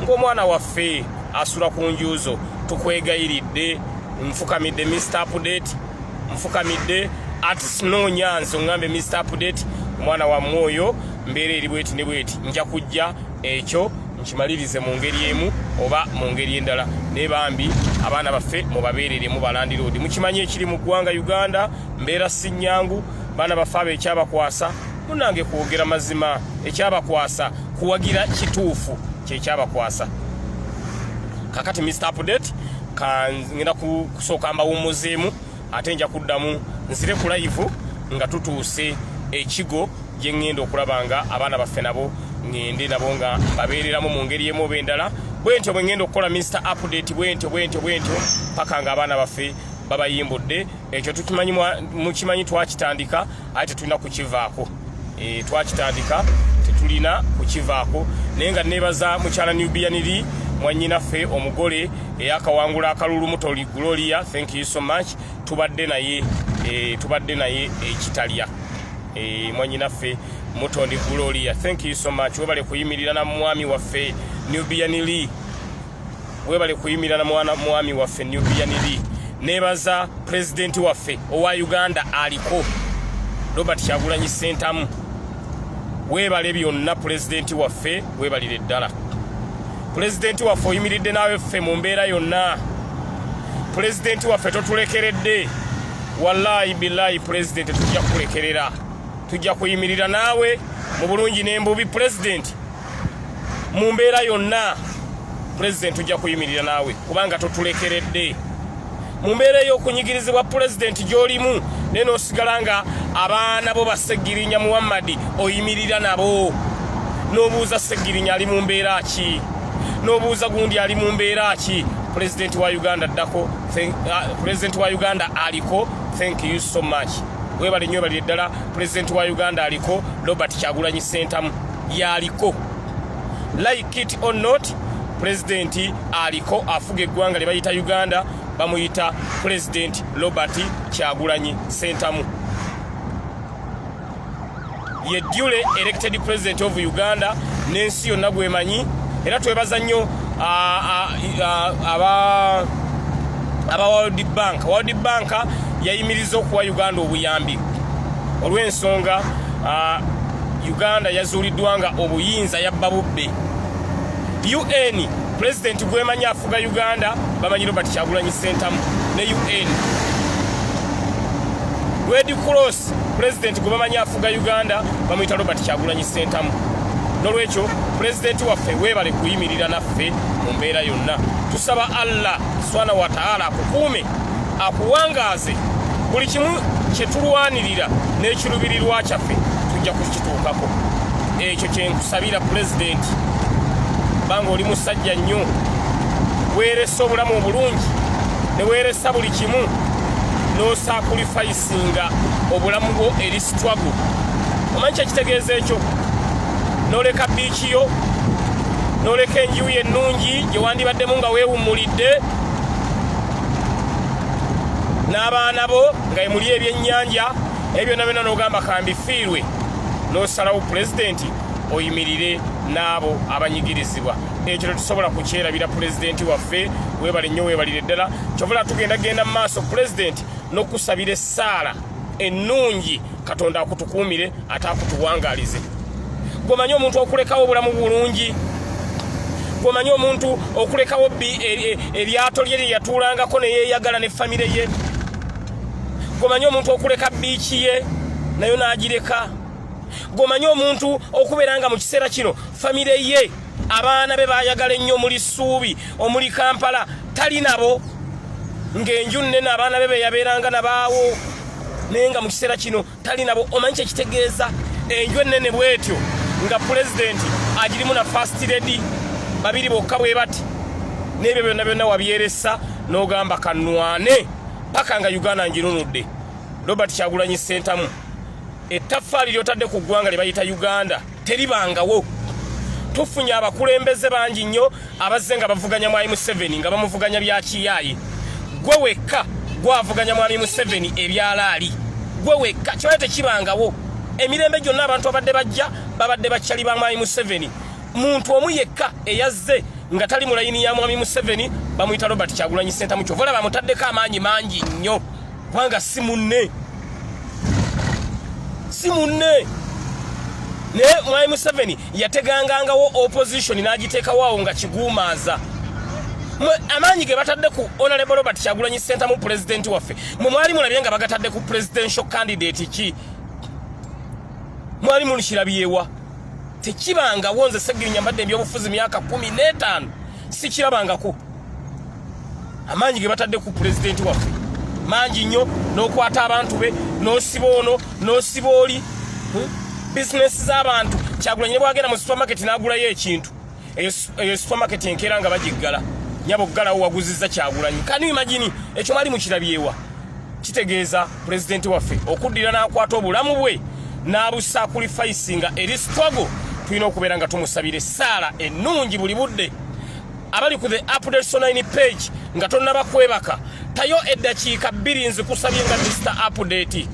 ng'omwana waffe asula ku njuuzo, tukwegayiridde, nfukamidde, Mr Update, nfukamidde, ati sinoonya nze oŋŋambe, "Mr Update, omwana wammwe oyo mbeera eri bweti ne bweti," nja kujja ekyo nkimalirize mu ngeri emu oba mu ngeri endala. Naye bambi abaana baffe mubabeereremu. Ba landlord, mukimanyi ekiri mu ggwanga Uganda, mbeera si nnyangu. Baana baffe abo ekyabakwasa, munange, kwogera mazima, ekyabakwasa kuwagira kituufu kyekyabakwasa. Kakati Mr Update, ngenda kusooka mbawummuzeemu, ate nja kuddamu nzire ku live nga tutuuse ekigo gye ŋŋenda okulaba nga abaana baffe nabo ŋŋende nabo nga mbabeereramu mu ngeri emu oba endala. Bwe ntyo bwe ŋŋenda okukola, Mr Update, bwe ntyo bwe ntyo bwe ntyo paka nga abaana baffe babayimbudde. Ekyo tukimanyi, mukimanyi twakitandika, aye tetulina kukivaako. Twakitandika, tetulina kukivaako. Naye nga nebaza mukyala Nubian Li, mwannyinaffe omugole eyakawangula akalulu, Mutoli Gloria, thank you so much. Tubadde naye ekitalya. Mwannyinaffe Mutondi Gloria, thank you so much. Webale kuyimirira na mwami waffe Nubian Li, webale kuyimirira na mwana mwami waffe Nubian Li. Nebaza pulezidenti waffe owa Uganda aliko, Robert Kyagulanyi Sentamu. Weebale byonna, pulezidenti waffe, weebalire ddala. Pulezidenti waffe, oyimiridde naawe ffe mu mbeera yonna. Pulezidenti waffe, totulekeredde. Wallahi billahi, pulezidenti, tujja kukulekerera, tujja kuyimirira naawe mu bulungi n'embubi. Pulezidenti, mu mbeera yonna, pulezidenti, tujja kuyimirira naawe kubanga totulekeredde mu mbeera ey'okunyigirizibwa. Pulezidenti, gy'olimu naye n'osigala nga abaana bo Bassegirinya Muhammadi oyimirira nabo, n'obuuza Segirinya ali mu mbeera ki, n'obuuza gundi ali mu mbeera ki. Pulezidenti wa Uganda addako, pulezidenti wa Uganda aliko, thank you so much. Webale nnyo, webalire ddala. Pulezidenti wa Uganda aliko, Robert Kyagulanyi Sentamu, yaliko. Like it or not, pulezidenti aliko afuga eggwanga lye bayita Uganda bamuyita Pulezidenti Robert Kyagulanyi Sentamu, ye duly elected president of Uganda n'ensi yonna gwemanyi. Era twebaza nnyo aba World Bank. World Bank yayimiriza okuwa Uganda obuyambi olw'ensonga Uganda yazuuliddwa nga obuyinza yabba bubbe. UN, pulezidenti gwemanyi afuga Uganda bamanyi Robert Kyagulanyi Sentamu ne UN. Red Cross, pulezidenti gwe bamanyi afuga Uganda bamuyita Robert Kyagulanyi Sentamu. Nolwekyo pulezidenti waffe, weebale kuyimirira naffe mu mbeera yonna. Tusaba Allah subhana wa taala akukuume, akuwangaaze. Buli kimu kyetulwanirira n'ekirubirirwa kyaffe tujja kukituukako. Ekyo kyenkusabira, pulezidenti, banga oli musajja nnyo, weeresa obulamu obulungi ne weeresa buli kimu n'osacrificinga obulamu bwo eri struggle. Omanyi kyekitegeeza ekyo? N'oleka beach yo, n'oleka enju yo ennungi gye wandibaddemu nga weewummulidde n'abaana bo nga emuli ebyennyanja ebyo byonna byonna, n'ogamba kambifiirwe, n'osalawo, pulezidenti, oyimirire n'abo abanyigirizibwa. Ekyo tetusobola kukyerabira. Pulezidenti waffe, weebale nnyo, weebalire ddala. Kyovula tugenda genda mu maaso, pulezidenti, n'okusabira essaala ennungi, Katonda akutukuumire ate akutuwangaalize. Gwemanyi omuntu okulekawo obulamu bulungi, gwemanyi omuntu okulekawo eryato lye lye yatuulangako neyeeyagala ne famire ye, gwemanyi omuntu okuleka beach ye nayo n'agireka, gwemanyi omuntu okubeera nga mu kiseera kino famire ye, abaana be bayagala ennyo, omuli Ssuubi, omuli Kampala, Tali nabo ng'enju nnene, abaana be beyabeeranga nabaawo, naye nga mu kiseera kino tali nabo. Omanyi kyekitegeeza enju ennene bwetyo nga pulezidenti agirimu na first lady babiri bokka bwe bati? N'ebyo byonna byonna wabyeresa n'ogamba, "Kanwane paka nga Uganda nginunudde." Robert Kyagulanyi Sentamu, ettaffaali lyotadde ku ggwanga lye bayita Uganda teribangawo. Tufunye abakulembeze bangi nnyo abazze nga bavuganya Mwami Museveni, nga bamuvuganya bya kiyaayi. Gwe wekka gwavuganya Mwami Museveni ebyalaali, gwe wekka. Kibaye tekibangawo. Emirembe gyonna abantu abadde bajja babadde bakyali ba Mwami Museveni. Muntu omu yekka eyazze nga tali mu layini ya Mwami Museveni bamuyita Robert Kyagulanyi Sentamu. Kyova olaba bamutaddeko amaanyi mangi nnyo, kubanga si munne, si munne. Naye Mwami Museveni yategangangawo opposition n'agiteekawo awo nga kiguumaaza. Amaanyi ge batadde ku Honorable Robert Kyagulanyi Sentamu, pulezidenti waffe, mwe mwali mulabye nga bagatadde ku presidential candidate ki? Mwali mulukirabyewa? Tekibangawo. Nze Segirinya mbadde ebyobufuzi myaka 15, sikirabangako. Amaanyi ge batadde ku pulezidenti waffe mangi nnyo, n'okwata abantu be, n'osiba ono, n'osiba oli, Bizinesi z'abantu, Kyagulanyi ne bwagenda mu supermarket n'agulayo ekintu, eyo supermarket enkeera nga bagiggala. Nyabo, ggalawo, waguzizza Kyagulanyi. Can you imagine? Ekyo mwali mukirabyewa? Kitegeeza pulezidenti waffe okuddira n'akwata obulamu bwe n'abusacrificinga eri struggle. Tulina okubeera nga tumusabira essaala ennungi buli budde. Abali ku the Updates Online page, nga tonnaba kwebaka, tayo eddakiika 2, nzikusabye nga Mr Update,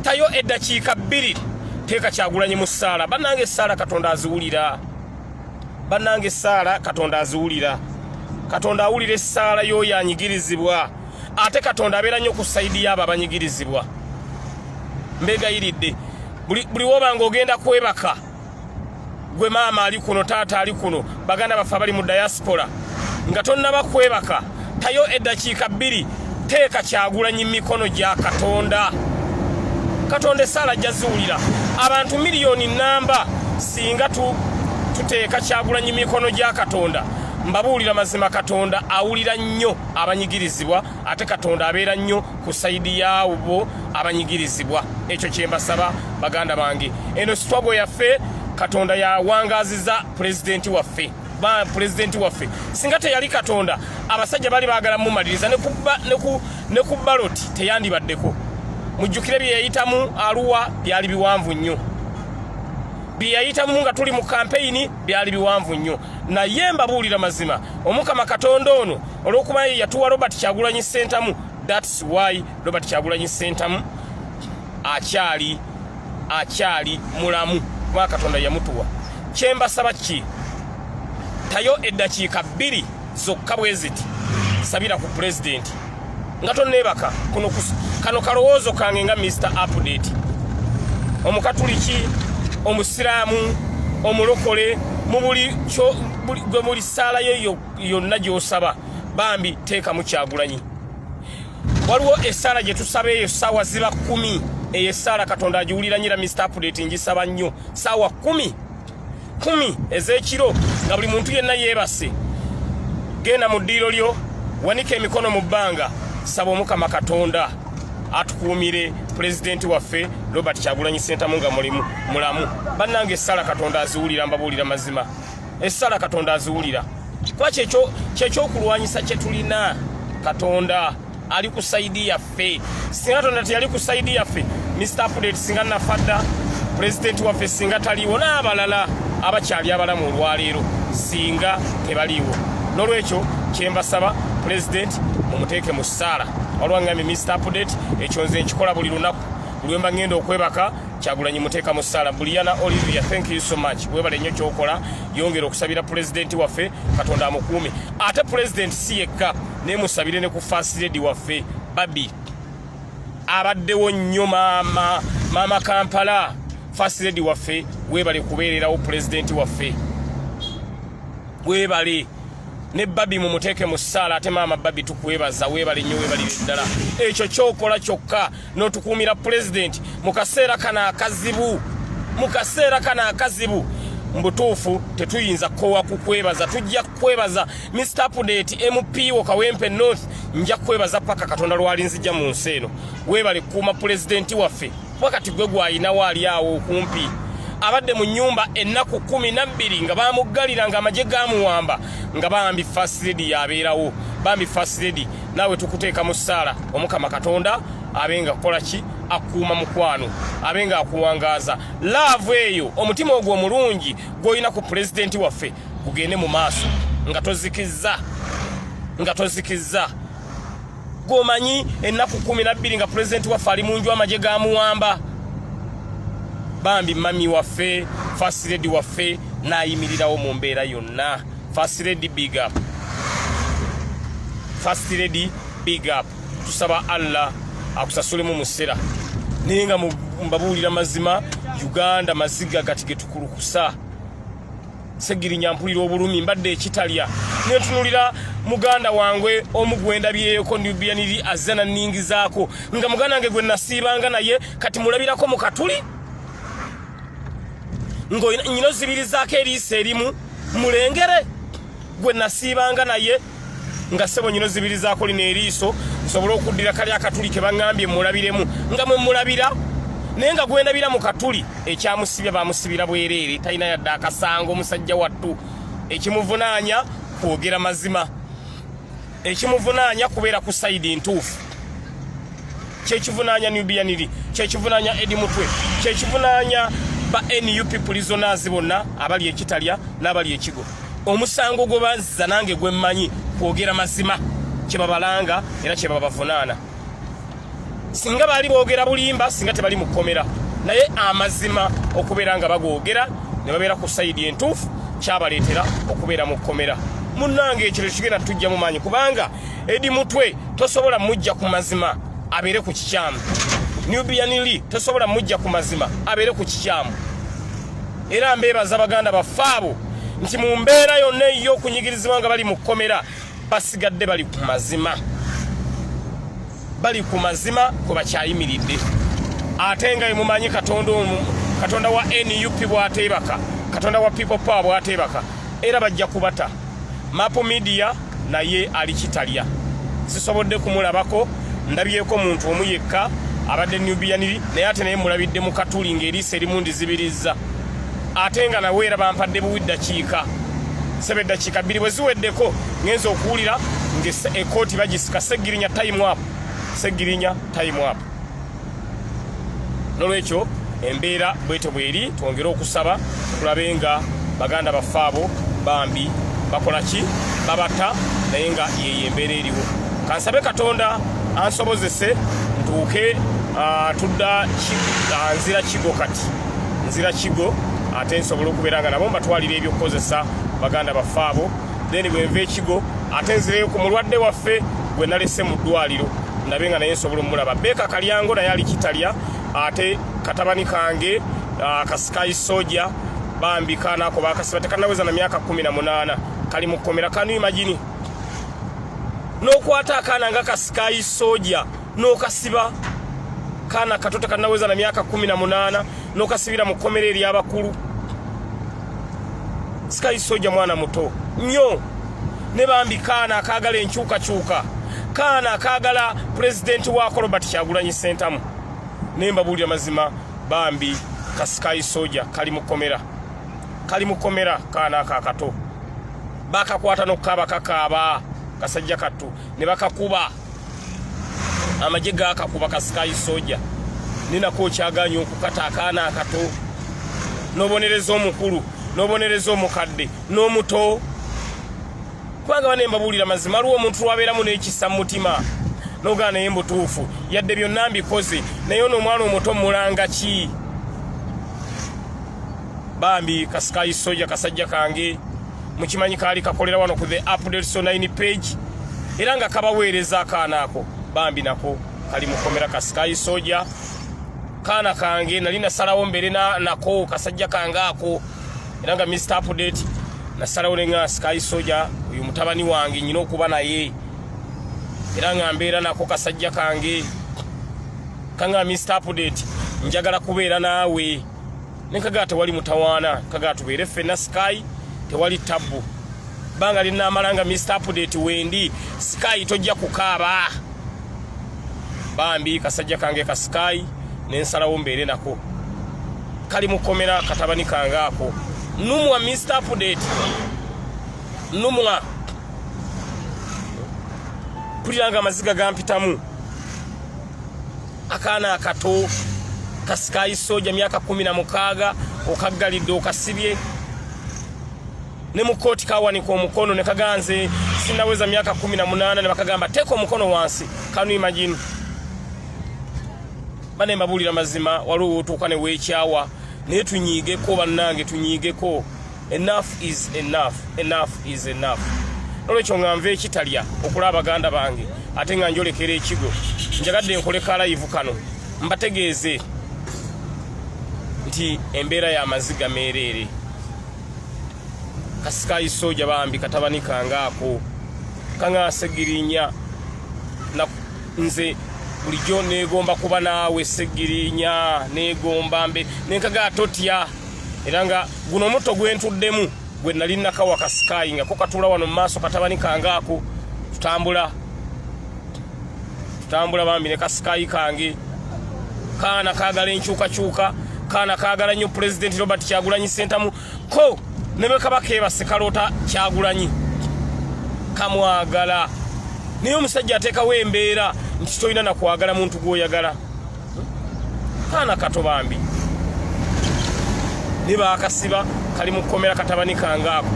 tayo eddakiika 2, teeka Kyagulanyi mu ssaala. Bannange, essaala Katonda aziwulira. Bannange, essaala Katonda aziwulira. Katonda awulira essaala y'oyo anyigirizibwa, ate Katonda abeera nnyo ku side y'abo abanyigirizibwa. Mbegayiridde, buli woba nga ogenda kwebaka, gwe maama ali kuno, taata ali kuno, baganda baffe abali mu diaspora, nga tonnaba kwebaka, tayo eddakiika 2, teeka Kyagulanyi mikono gya Katonda. Katonda essaala ajja ziwulira. Abantu miliyoni namba, singa tuteeka Kyagulanyi mikono gya Katonda, mbabuulira mazima, Katonda awulira nnyo abanyigirizibwa, ate Katonda abeera nnyo ku side yaabo abanyigirizibwa. Ekyo kyembasaba, baganda bange. Eno struggle yaffe. Katonda yawangaziza pulezidenti waffe. Ba pulezidenti waffe, singa teyali Katonda, abasajja bali baagala mumaliriza ne ku ballot teyandibaddeko. Mujjukire bye yayitamu Aluwa, byali biwanvu nnyo. Bye yayitamu nga tuli mu kampeyini byali biwanvu nnyo. Naye mbabuulira mazima, Omukama Katonda ono, olw'okuba ye yatuwa Robert Kyagulanyi Sentamu, that's why Robert Kyagulanyi Sentamu akyali mulamu, kuba Katonda yamutuwa. Kyembasaba ki? Tayo eddakiika 2 zokka bwe ziti, sabira ku pulezidenti nga tonneebaka. Kuno kano kalowoozo kange nga Mr Update, Omukatuliki, Omusiraamu, Omulokole, mu buli gwe buli ssaala yo yonna gy'osaba, bambi teekamu Kyagulanyi. Waliwo essaala gye tusaba eyo ssaawa ziba 10. Eyo essaala Katonda agiwulira nyira. Mr Update ngisaba nnyo ssaawa 10, 10 ez'ekiro, nga buli muntu yenna yeebase. Genda mu ddiiro lyo, wanika emikono mu bbanga, saba Omukama Katonda atukuumire pulezidenti waffe Robert Kyagulanyi Sentamu nga mulimu mulamu. Bannange, essala Katonda aziwulira. Mbabuulira mazima, essala Katonda aziwulira, kuba kyekyokulwanyisa kye tulina. Katonda ali ku side yaffe. Singa Katonda teyali ku side yaffe, Mr Update singa nafadda, pulezidenti waffe singa taliiwo, n'abalala abakyali abalamu olwaleero singa tebaliiwo. N'olwekyo kyembasaba, pulezidenti mumuteeke mu ssaala. Waliwo ngambye Mr Update, ekyo nze nkikola buli lunaku. Buli wemba ngenda okwebaka, Kyagulanyi muteeka mu ssaala. Buliana Olivia, thank you so much, webale nnyo kyokola. Yongera okusabira pulezidenti waffe, Katonda amukuume. Ate pulezidenti si yekka, naye musabire ne ku first lady waffe Babi, abaddewo nnyo. Maama, maama Kampala, first lady waffe, webale kubeererawo pulezidenti waffe, webale. Ne Babi mumuteeke mu ssaala. Ate maama Babi, tukwebaza, weebale nnyo, weebalire ddala ekyo kyokola kyokka n'otukuumira pulezidenti mu kaseera kano akazibu, mu kaseera kano akazibu. Mbutuufu tetuyinza kukowa kukwebaza, tujja kukwebaza Mr Update. MP wo Kawempe North, nja kukwebaza paka Katonda lwalinzija mu nsi eno. Weebale kukuuma pulezidenti waffe, kuba kati gwe gwayinawo ali awo okumpi. Abadde mu nyumba ennaku 12 nga bamuggalira, nga amagye gamuwamba, nga bambi First Lady yabeerawo. Bambi First Lady, naawe tukuteeka mu ssaala. Omukama Katonda abe nga kukola ki, akuuma mukwano, abe nga akuwangaaza. Love eyo, omutima ogwo omulungi gw'olina ku pulezidenti waffe gugende mu maaso nga tozikizza, nga tozikizza. Gwomanyi ennaku 12 nga pulezidenti waffe ali mu nju, amagye gamuwamba. Bambi mami waffe, First Lady waffe, n'ayimirirawo mu mbeera yonna. First Lady, big up. First Lady, big up. Tusaba Allah akusasulemu musera. Naye nga mbabuulira mazima, Uganda maziga gati getukulukusa. Segirinya, mpulira obulumi. Mbadde ekitalya nentunulira muganda wange omu gwendabyeko, Nubian Li, azze nanningizaako nga muganda wange gwe nasiibanga naye, kati mulabirako mu katuli ng'nyina ozibirizaako eriiso erimu mulengere gwe nasiibanga naye, nga ssebo nyina ozibirizaako lino eriiso nsobole okuddira kali akatuli ke baŋŋambye mulabiremu, nga mwe mulabira, naye nga gwendabira mu katuli. Ekyamusibya bamusibira bwereere, talina yadde akasango omusajja wattu. Ekimuvunaanya kwogera mazima, ekimuvunaanya kubeera ku side ntuufu. Kyekivunaanya Nubian Li, kyekivunaanya Eddie Mutwe, kyekivunaanya ba NUP prisoners bonna abali ekitalya n'abali ekigo. Omusango gwe bazza nange gwe mmanyi kwogera mazima, kyebabalanga era kyebabavunaana. Singa baali boogera bulimba, singa tebali mu kkomera, naye amazima okubeera nga bagoogera ne babeera ku side entuufu kyabaleetera okubeera mu kkomera. Munnange, ekiro kigenda tujja mu maanyi, kubanga Eddie Mutwe tosobola mujja ku mazima abeere ku kikyamu. Nubian Li tosobola mujja ku mazima abeere ku kikyamu. Era mbeebaza baganda baffe abo nti mu mbeera yonna ey'okunyigirizibwa nga bali mu kkomera, basigadde bali ku mazima, bali ku mazima kwe bakyayimiridde. Ate nga emumanyi Katonda, Katonda wa NUP bw'ateebaka, Katonda wa People Power bw'ateebaka, era bajja kubata. Mapo Media naye ali kitalya, sisobodde kumulabako. Ndabyeko muntu omu yekka abadde Nubian Li, naye ate naye mulabidde mu katuli ng'eriiso erimu ndizibiriza, ate nga nawe era bampadde buwi ddakiika sebe. Eddakiika 2 bwe ziweddeko, ngenza okuwulira ng'ekooti bagisika. Segirinya, time up. Segirinya, time up. Nolwekyo embeera bwetyo bweri. Twongere okusaba tulabe nga baganda baffe abo bambi bakola ki, babata, naye nga yeyo embeera eriwo. Kansabe Katonda ansobozese ntuuke. Tudda nzira Kigo kati, nzira Kigo, ate nsobole okubeera nga nabo mbatwalira ebyokukozesa baganda baffe abo. Then bwenva ekigo, ate nzireyo ku mulwadde waffe gwe nalese mu ddwaliro, ndabe nga naye nsobola omulaba. Beeka Kalyango naye ali kitalya. Ate katabani kange Kasikayi Soja, bambi kaana ako bakasiba tekanaweza na myaka 18, kali mu kkomera. Can you imagine n'okwata akaana nga Kasikayi Soja n'okasiba, kaana kato tekanaweza na myaka 18, n'okasibira mu kkomera ery'abakulu? Sikayi Soja mwana muto nnyo, ne bambi kaana akaagala enkyukakyuka, kaana akaagala pulezidenti waako Robert Kyagulanyi Sentamu. Naye mbabuulira mazima, bambi Kasikayi Soja kali mu kkomera, kali mu kkomera. Kaana ako akato bakakwata n'okukaaba kakaaba, kasajja kattu, ne bakakuba, amagye gakakuba Kasikayi Soja. Ninako okyaganya okukata akaana akato, n'obonereza omukulu, n'obonereza omukadde n'omuto. Kubanga bane mbabuulira mazima, aliwo omuntu lwabeeramu n'ekisa mu mutima nogaa, naye mbutuufu yadde byonna mbikoze, naye ono omwana omuto mulanga ki? Bambi Kasikayi Soja, kasajja kange, mukimanyi kaali kakolera wano ku The Updates Online page, era nga kabaweereza. Akaana ako bambi nako kali mukomera. Kasikayi Soja kaana kange, nali nasalawo mbeere nako, kasajja kange ako. Era nga Mr Update nasalawo nenga Sky Soja oyo mutabani wange nyina okuba naye, era nga mbeera nako kasajja kange. Kanga Mr Update, njagala kubeera naawe. Nenkagaa tewali mutawaana, kagaa tubeere ffenna Sky, tewali tabbu. Banga linamala nga Mr Update wendi Sky tojja kukaaba. Bambi kasajja kange ka Sky nensalawo mbeere nako. Kali mukomera katabani kange ako. Numwa Mr Update. Numwa. Pulira nga amaziga gampitamu. Akaana akato ka Sky Soja myaka 16 okaggalidde okasibye. Ne mu kkooti kawanika omukono ne kaganze sinaweza myaka 18 ne bakagamba teeka omukono wansi. Can you imagine? Bane mbabuulira mazima, waliwo wotuuka ne weekyawa, naye tunyiigeko bannange, tunyiigeko. Enough is enough, enough is enough. Nolwekyo nga nva ekitalya okulaba baganda bange ate nga njolekera ekigo, njagadde nkole ka live kano mbategeeze nti embeera y'amaziga meereere. Kasikayi Soja bambi katabani kange ako kaŋa Segirinya, na nze bulijjo neegomba kuba naawe Segirinya, neegomba mbe nenkaga totya. Era nga guno omutto gwentuddemu gwe nali nakawa Kasikayi nga ko katuula wano mu maaso katabani kange ako, tutambula tutambula bambi ne Kasikayi kange. Kaana kaagala enkyukakyuka, kaana kaagala nnyo Pulezidenti Robert Kyagulanyi Ssentamu, ko ne bwe kaba keebase kaloota Kyagulanyi, kamwagala. Naye omusajja ateekawo embeera nti tolina nakwagala muntu gw'oyagala. Kaana kato bambi ne baakasiba kali mu kkomera katabani kange ako.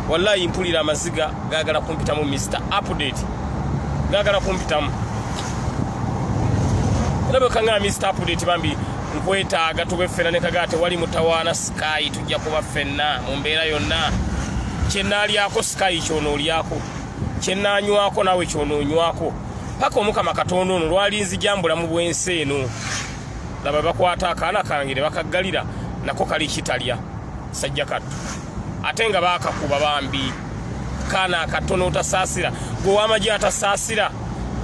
Wallahi mpulira amaziga gaagala kumpitamu. Mr Update gaagala kumpitamu. Era bwe kaŋŋaa Mr Update bambi nkwetaaga tube ffenna, ne kagaa tewali mutawaana Sky, tujja kuba ffenna mu mbeera yonna. Kyenaalyako Sky kyonoolyako, kyenaanywako naawe kyonoonywako, paka Omukama Katonda ono lwalinzija mbulamu bw'ensi eno. Laba bakwata akaana kange ne bakaggalira nako kali kitalya sajja kattu, ate nga baakakuba bambi kaana akatono. Otasaasira gwe ow'amagye, atasaasira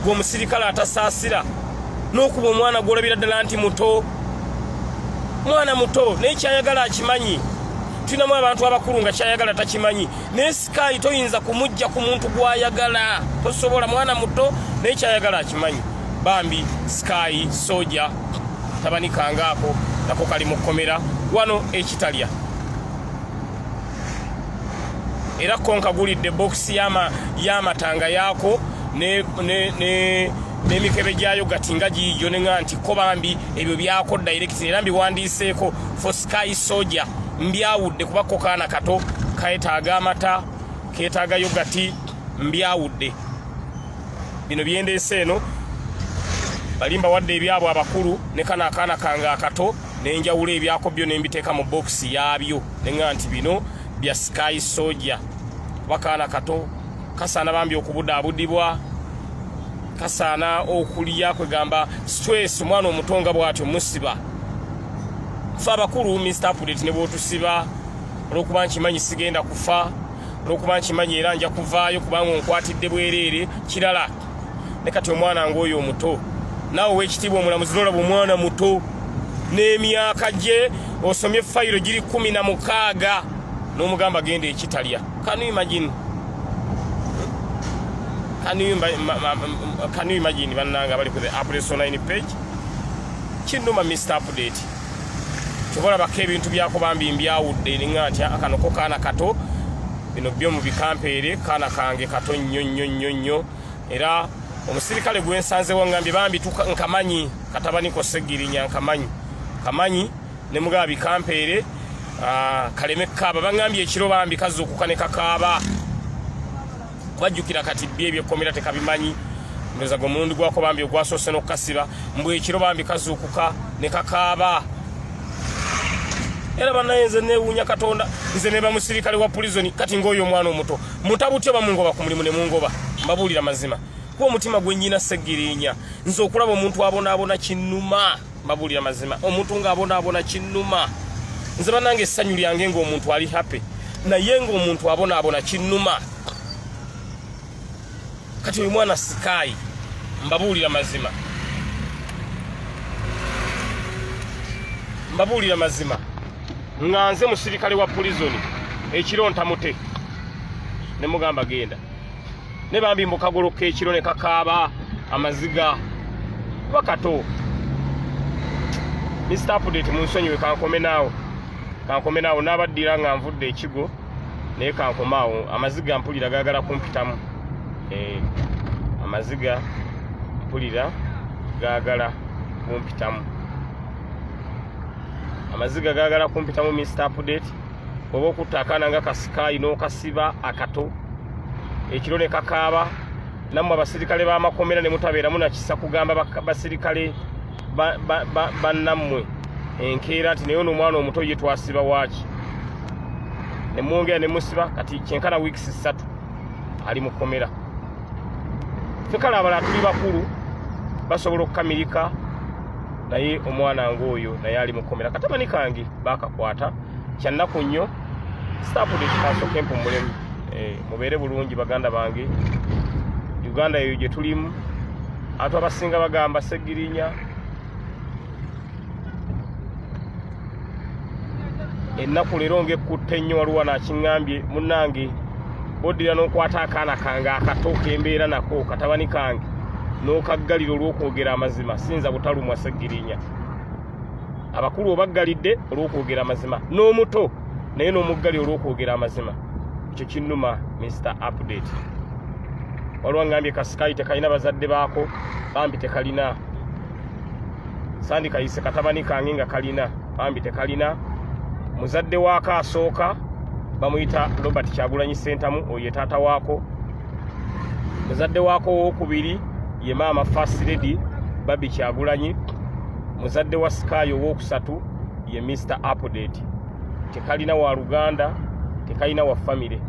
gwe omusirikale, atasaasira n'okuba omwana gw'olabira ddala nti muto, mwana muto naye kyayagala akimanyi. Tulinamu abantu abakulu nga kyayagala takimanyi, naye Sky toyinza kumujja ku muntu gw'ayagala, tosobola. Mwana muto naye kyayagala akimanyi. Bambi Sky Soja tabani kange ako nako kali mu kkomera wano ekitalya. Era ko nkagulidde bokisi y'amatanga yaako n'emikebe gyayo gati nga giijo, ne ŋŋa nti ko bambi ebyo byako direct, era mbiwandiiseeko for Sky Soja, mbyawudde kuba ko kaana kato keetaaga amata, keetaaga yogati, mbyawudde. Bino byendeese eno bali mbawadde ebyabwe abakulu, ne kano akaana kange akato nenjawula ebyako byo nembiteeka mu bokisi yaabyo, neŋŋa nti bino bya Sky Soja kuba kaana kato kasaana bambi okubudaabudibwa, kasaana okulya. Kwegamba stress omwana omuto nga bw'atyo musiba. Fe abakulu Mr Update ne bw'otusiba, olw'okuba nkimanyi sigenda kufa, olw'okuba nkimanyi era nja kuvaayo kubanga onkwatidde bwereere kirala. Ne kati omwana ng'oyo omuto, naawe ow'ekitiibwa omulamuzi n'olaba omwana muto n'emyaka gye osomye fayiro giri 16 n'omugamba genda ekitalya. Can you imagine? Can you imagine? Bannange abali ku the Update online page, kinnuma Mr Update. Kyova olabako ebintu byako bambi mbyawudde, ninga nti akano ko kaana kato, bino byo mu bikampeere, kaana kange kato nnyo nnyo nnyo nnyo. Era omusirikale gwe nsanzewo ngambye bambi nkamanyi katabani ko Segirinya, nkamanyi kamanyi, ne mugaba bikampeere kaleme kaaba. Bangambye ekiro bambi kazuukuka ne kakaaba, bajjukira kati bbi ebyekkomera tekabimanyi. Ndowooza gwe omulundi gwako bambi ogwasoose n'okukasiba, mbw ekiro bambi kazuukuka ne kakaaba. Era bannaye nze neewuunya Katonda, nze neba musirikale wa prison, kati ng'oyo omwana omuto mutabutyo bamungoba ku mulimu ne mungoba. Mbabuulira mazima, kuba omutima gwe nnyina Segirinya, nze okulaba omuntu abonaabona kinnuma. Mbabuulira mazima, omuntu ng'abonaabona kinnuma. Nze bannange essanyu lyange ng'omuntu ali happy, naye ng'omuntu abonaabona kinnuma. Kati oyo mwana Sky, mbabuulira mazima, Mbabuulira mazima nga nze musirikale wa pulizoni ekiro ntamute ne mugamba genda ne bambi mbu kagoloka ekiro ne kakaaba amaziga kuba kato. Mr Update munsonyiwe kankome naawo, kankome naawo, n'abaddira nga nvudde ekigo naye kankome awo, amaziga mpulira gaagala kumpitamu. Amaziga mpulira gaagala kumpitamu, amaziga gaagala kumpitamu. Mr Update, oba okutta akaana nga kasikayi n'okasiba akato ekiro ne kakaaba, nammwe abasirikale b'amakomera ne mutabeeramu na kisa kugamba basirikale bannammwe enkeera nti naye ono omwana omuto ye twasiba waaki, ne mwongera ne musiba. Kati kyenkana wiikisi 3 ali mu kkomera. Ffe kale abalala tuli bakulu basobola okukamirika, naye omwana ng'oyo naye ali mu kkomera, katabani kange baakakwata. Kyannaku nnyo. Sitapudde kansooke mpumulemu. Mubeere bulungi baganda bange. Uganda eyo gye tulimu, abantu abasinga bagamba Segirinya ennaku leero ng'ekkutte nnyo. Waliwo nakiŋŋambye, munnange boddira n'okwata akaana kange akato kembeera nako, katabani kange, n'okaggalira olw'okwogera amazima, siyinza butalumwa. Segirinya abakulu obaggalidde olw'okwogera amazima, n'omuto naye n'omuggalira olw'okwogera amazima, ekyo kinnuma. Mr Update, waliwo ngambye kasikayi tekalina bazadde baako, bambi tekalina. Sandi kayise katabani kange nga kalina, bambi tekalina muzadde waako. Asooka bamuyita Robert Kyagulanyi Sentamu, oyo ye taata waako. Muzadde waako owokubiri ye maama First Lady Babi Kyagulanyi. Muzadde wa Sky owokusatu ye Mr Update. Tekalina wa luganda, tekalina wa famire,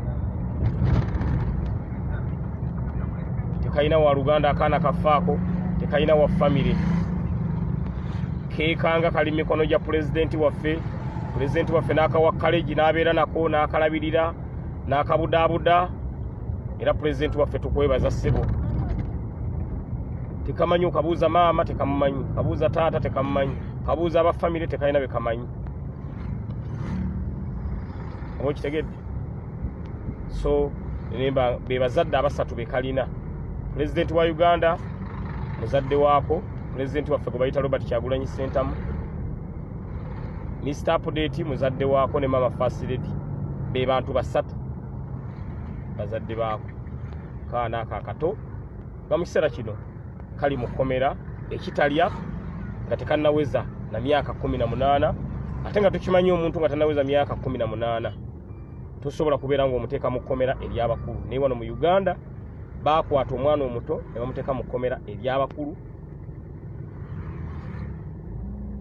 tekalina wa luganda. Akaana kafaako tekalina wa famire, keekanga kali mikono gya pulezidenti waffe. Pulezidenti waffe n'akawa kaleji n'abeera nako n'akalabirira n'akabudaabuda. Era pulezidenti waffe tukwebaza ssebo. Tekamanyi, okabuuza maama tekamumanyi, kabuuza taata tekamumanyi, kabuuza abafamire tekalina bekamanyi. Oba okitegedde? So nemba be bazadde abasatu bekalina: pulezidenti wa Uganda muzadde waako, pulezidenti waffe gwe bayita Robert Kyagulanyi Sentamu, Mr Update muzadde waako, ne mama First Lady. Be bantu basatu bazadde baako. Kaana ako akato nga mu kiseera kino kali mu kkomera ekitalya nga tekannaweza na myaka 18, ate nga tukimanyi omuntu nga tannaweza myaka 18 tosobola kubeera ng'omuteeka mu kkomera ery'abakulu. Naye wano mu Uganda baakwata omwana omuto ne bamuteeka mu kkomera ery'abakulu.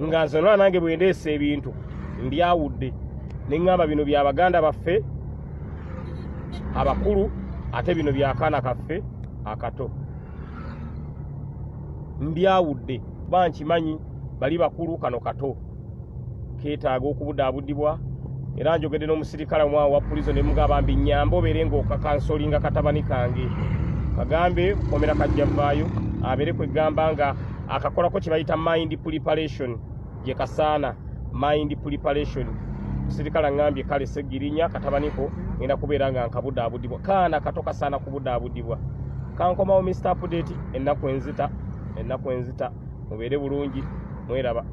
Nga nze nolaba nange bwe ndeesa ebintu mbyawudde ne ŋŋamba bino bya baganda baffe abakulu, ate bino byakaana kaffe akato. Mbyawudde kuba nkimanyi bali bakulu, kano kato keetaaga okubudaabudibwa. Era njogedde n'omusirikale omwawo wa pulizo ne mugamba mbi nyamba obeere ng'okakansolinga katabani kange, kagambe komera kajja vaayo, abeere kwegamba nga akakolako kye bayita mind preparation gye kasaana. Mind preparation. Musirikale aŋŋambye kale Segirinya katabaniko ngenda kubeera nga nkabudaabudibwa, kaana kato kasaana kubudaabudibwa. Kankomawo Mr Update, ennaku enzita, ennaku enzita. Mubeere bulungi, mweraba.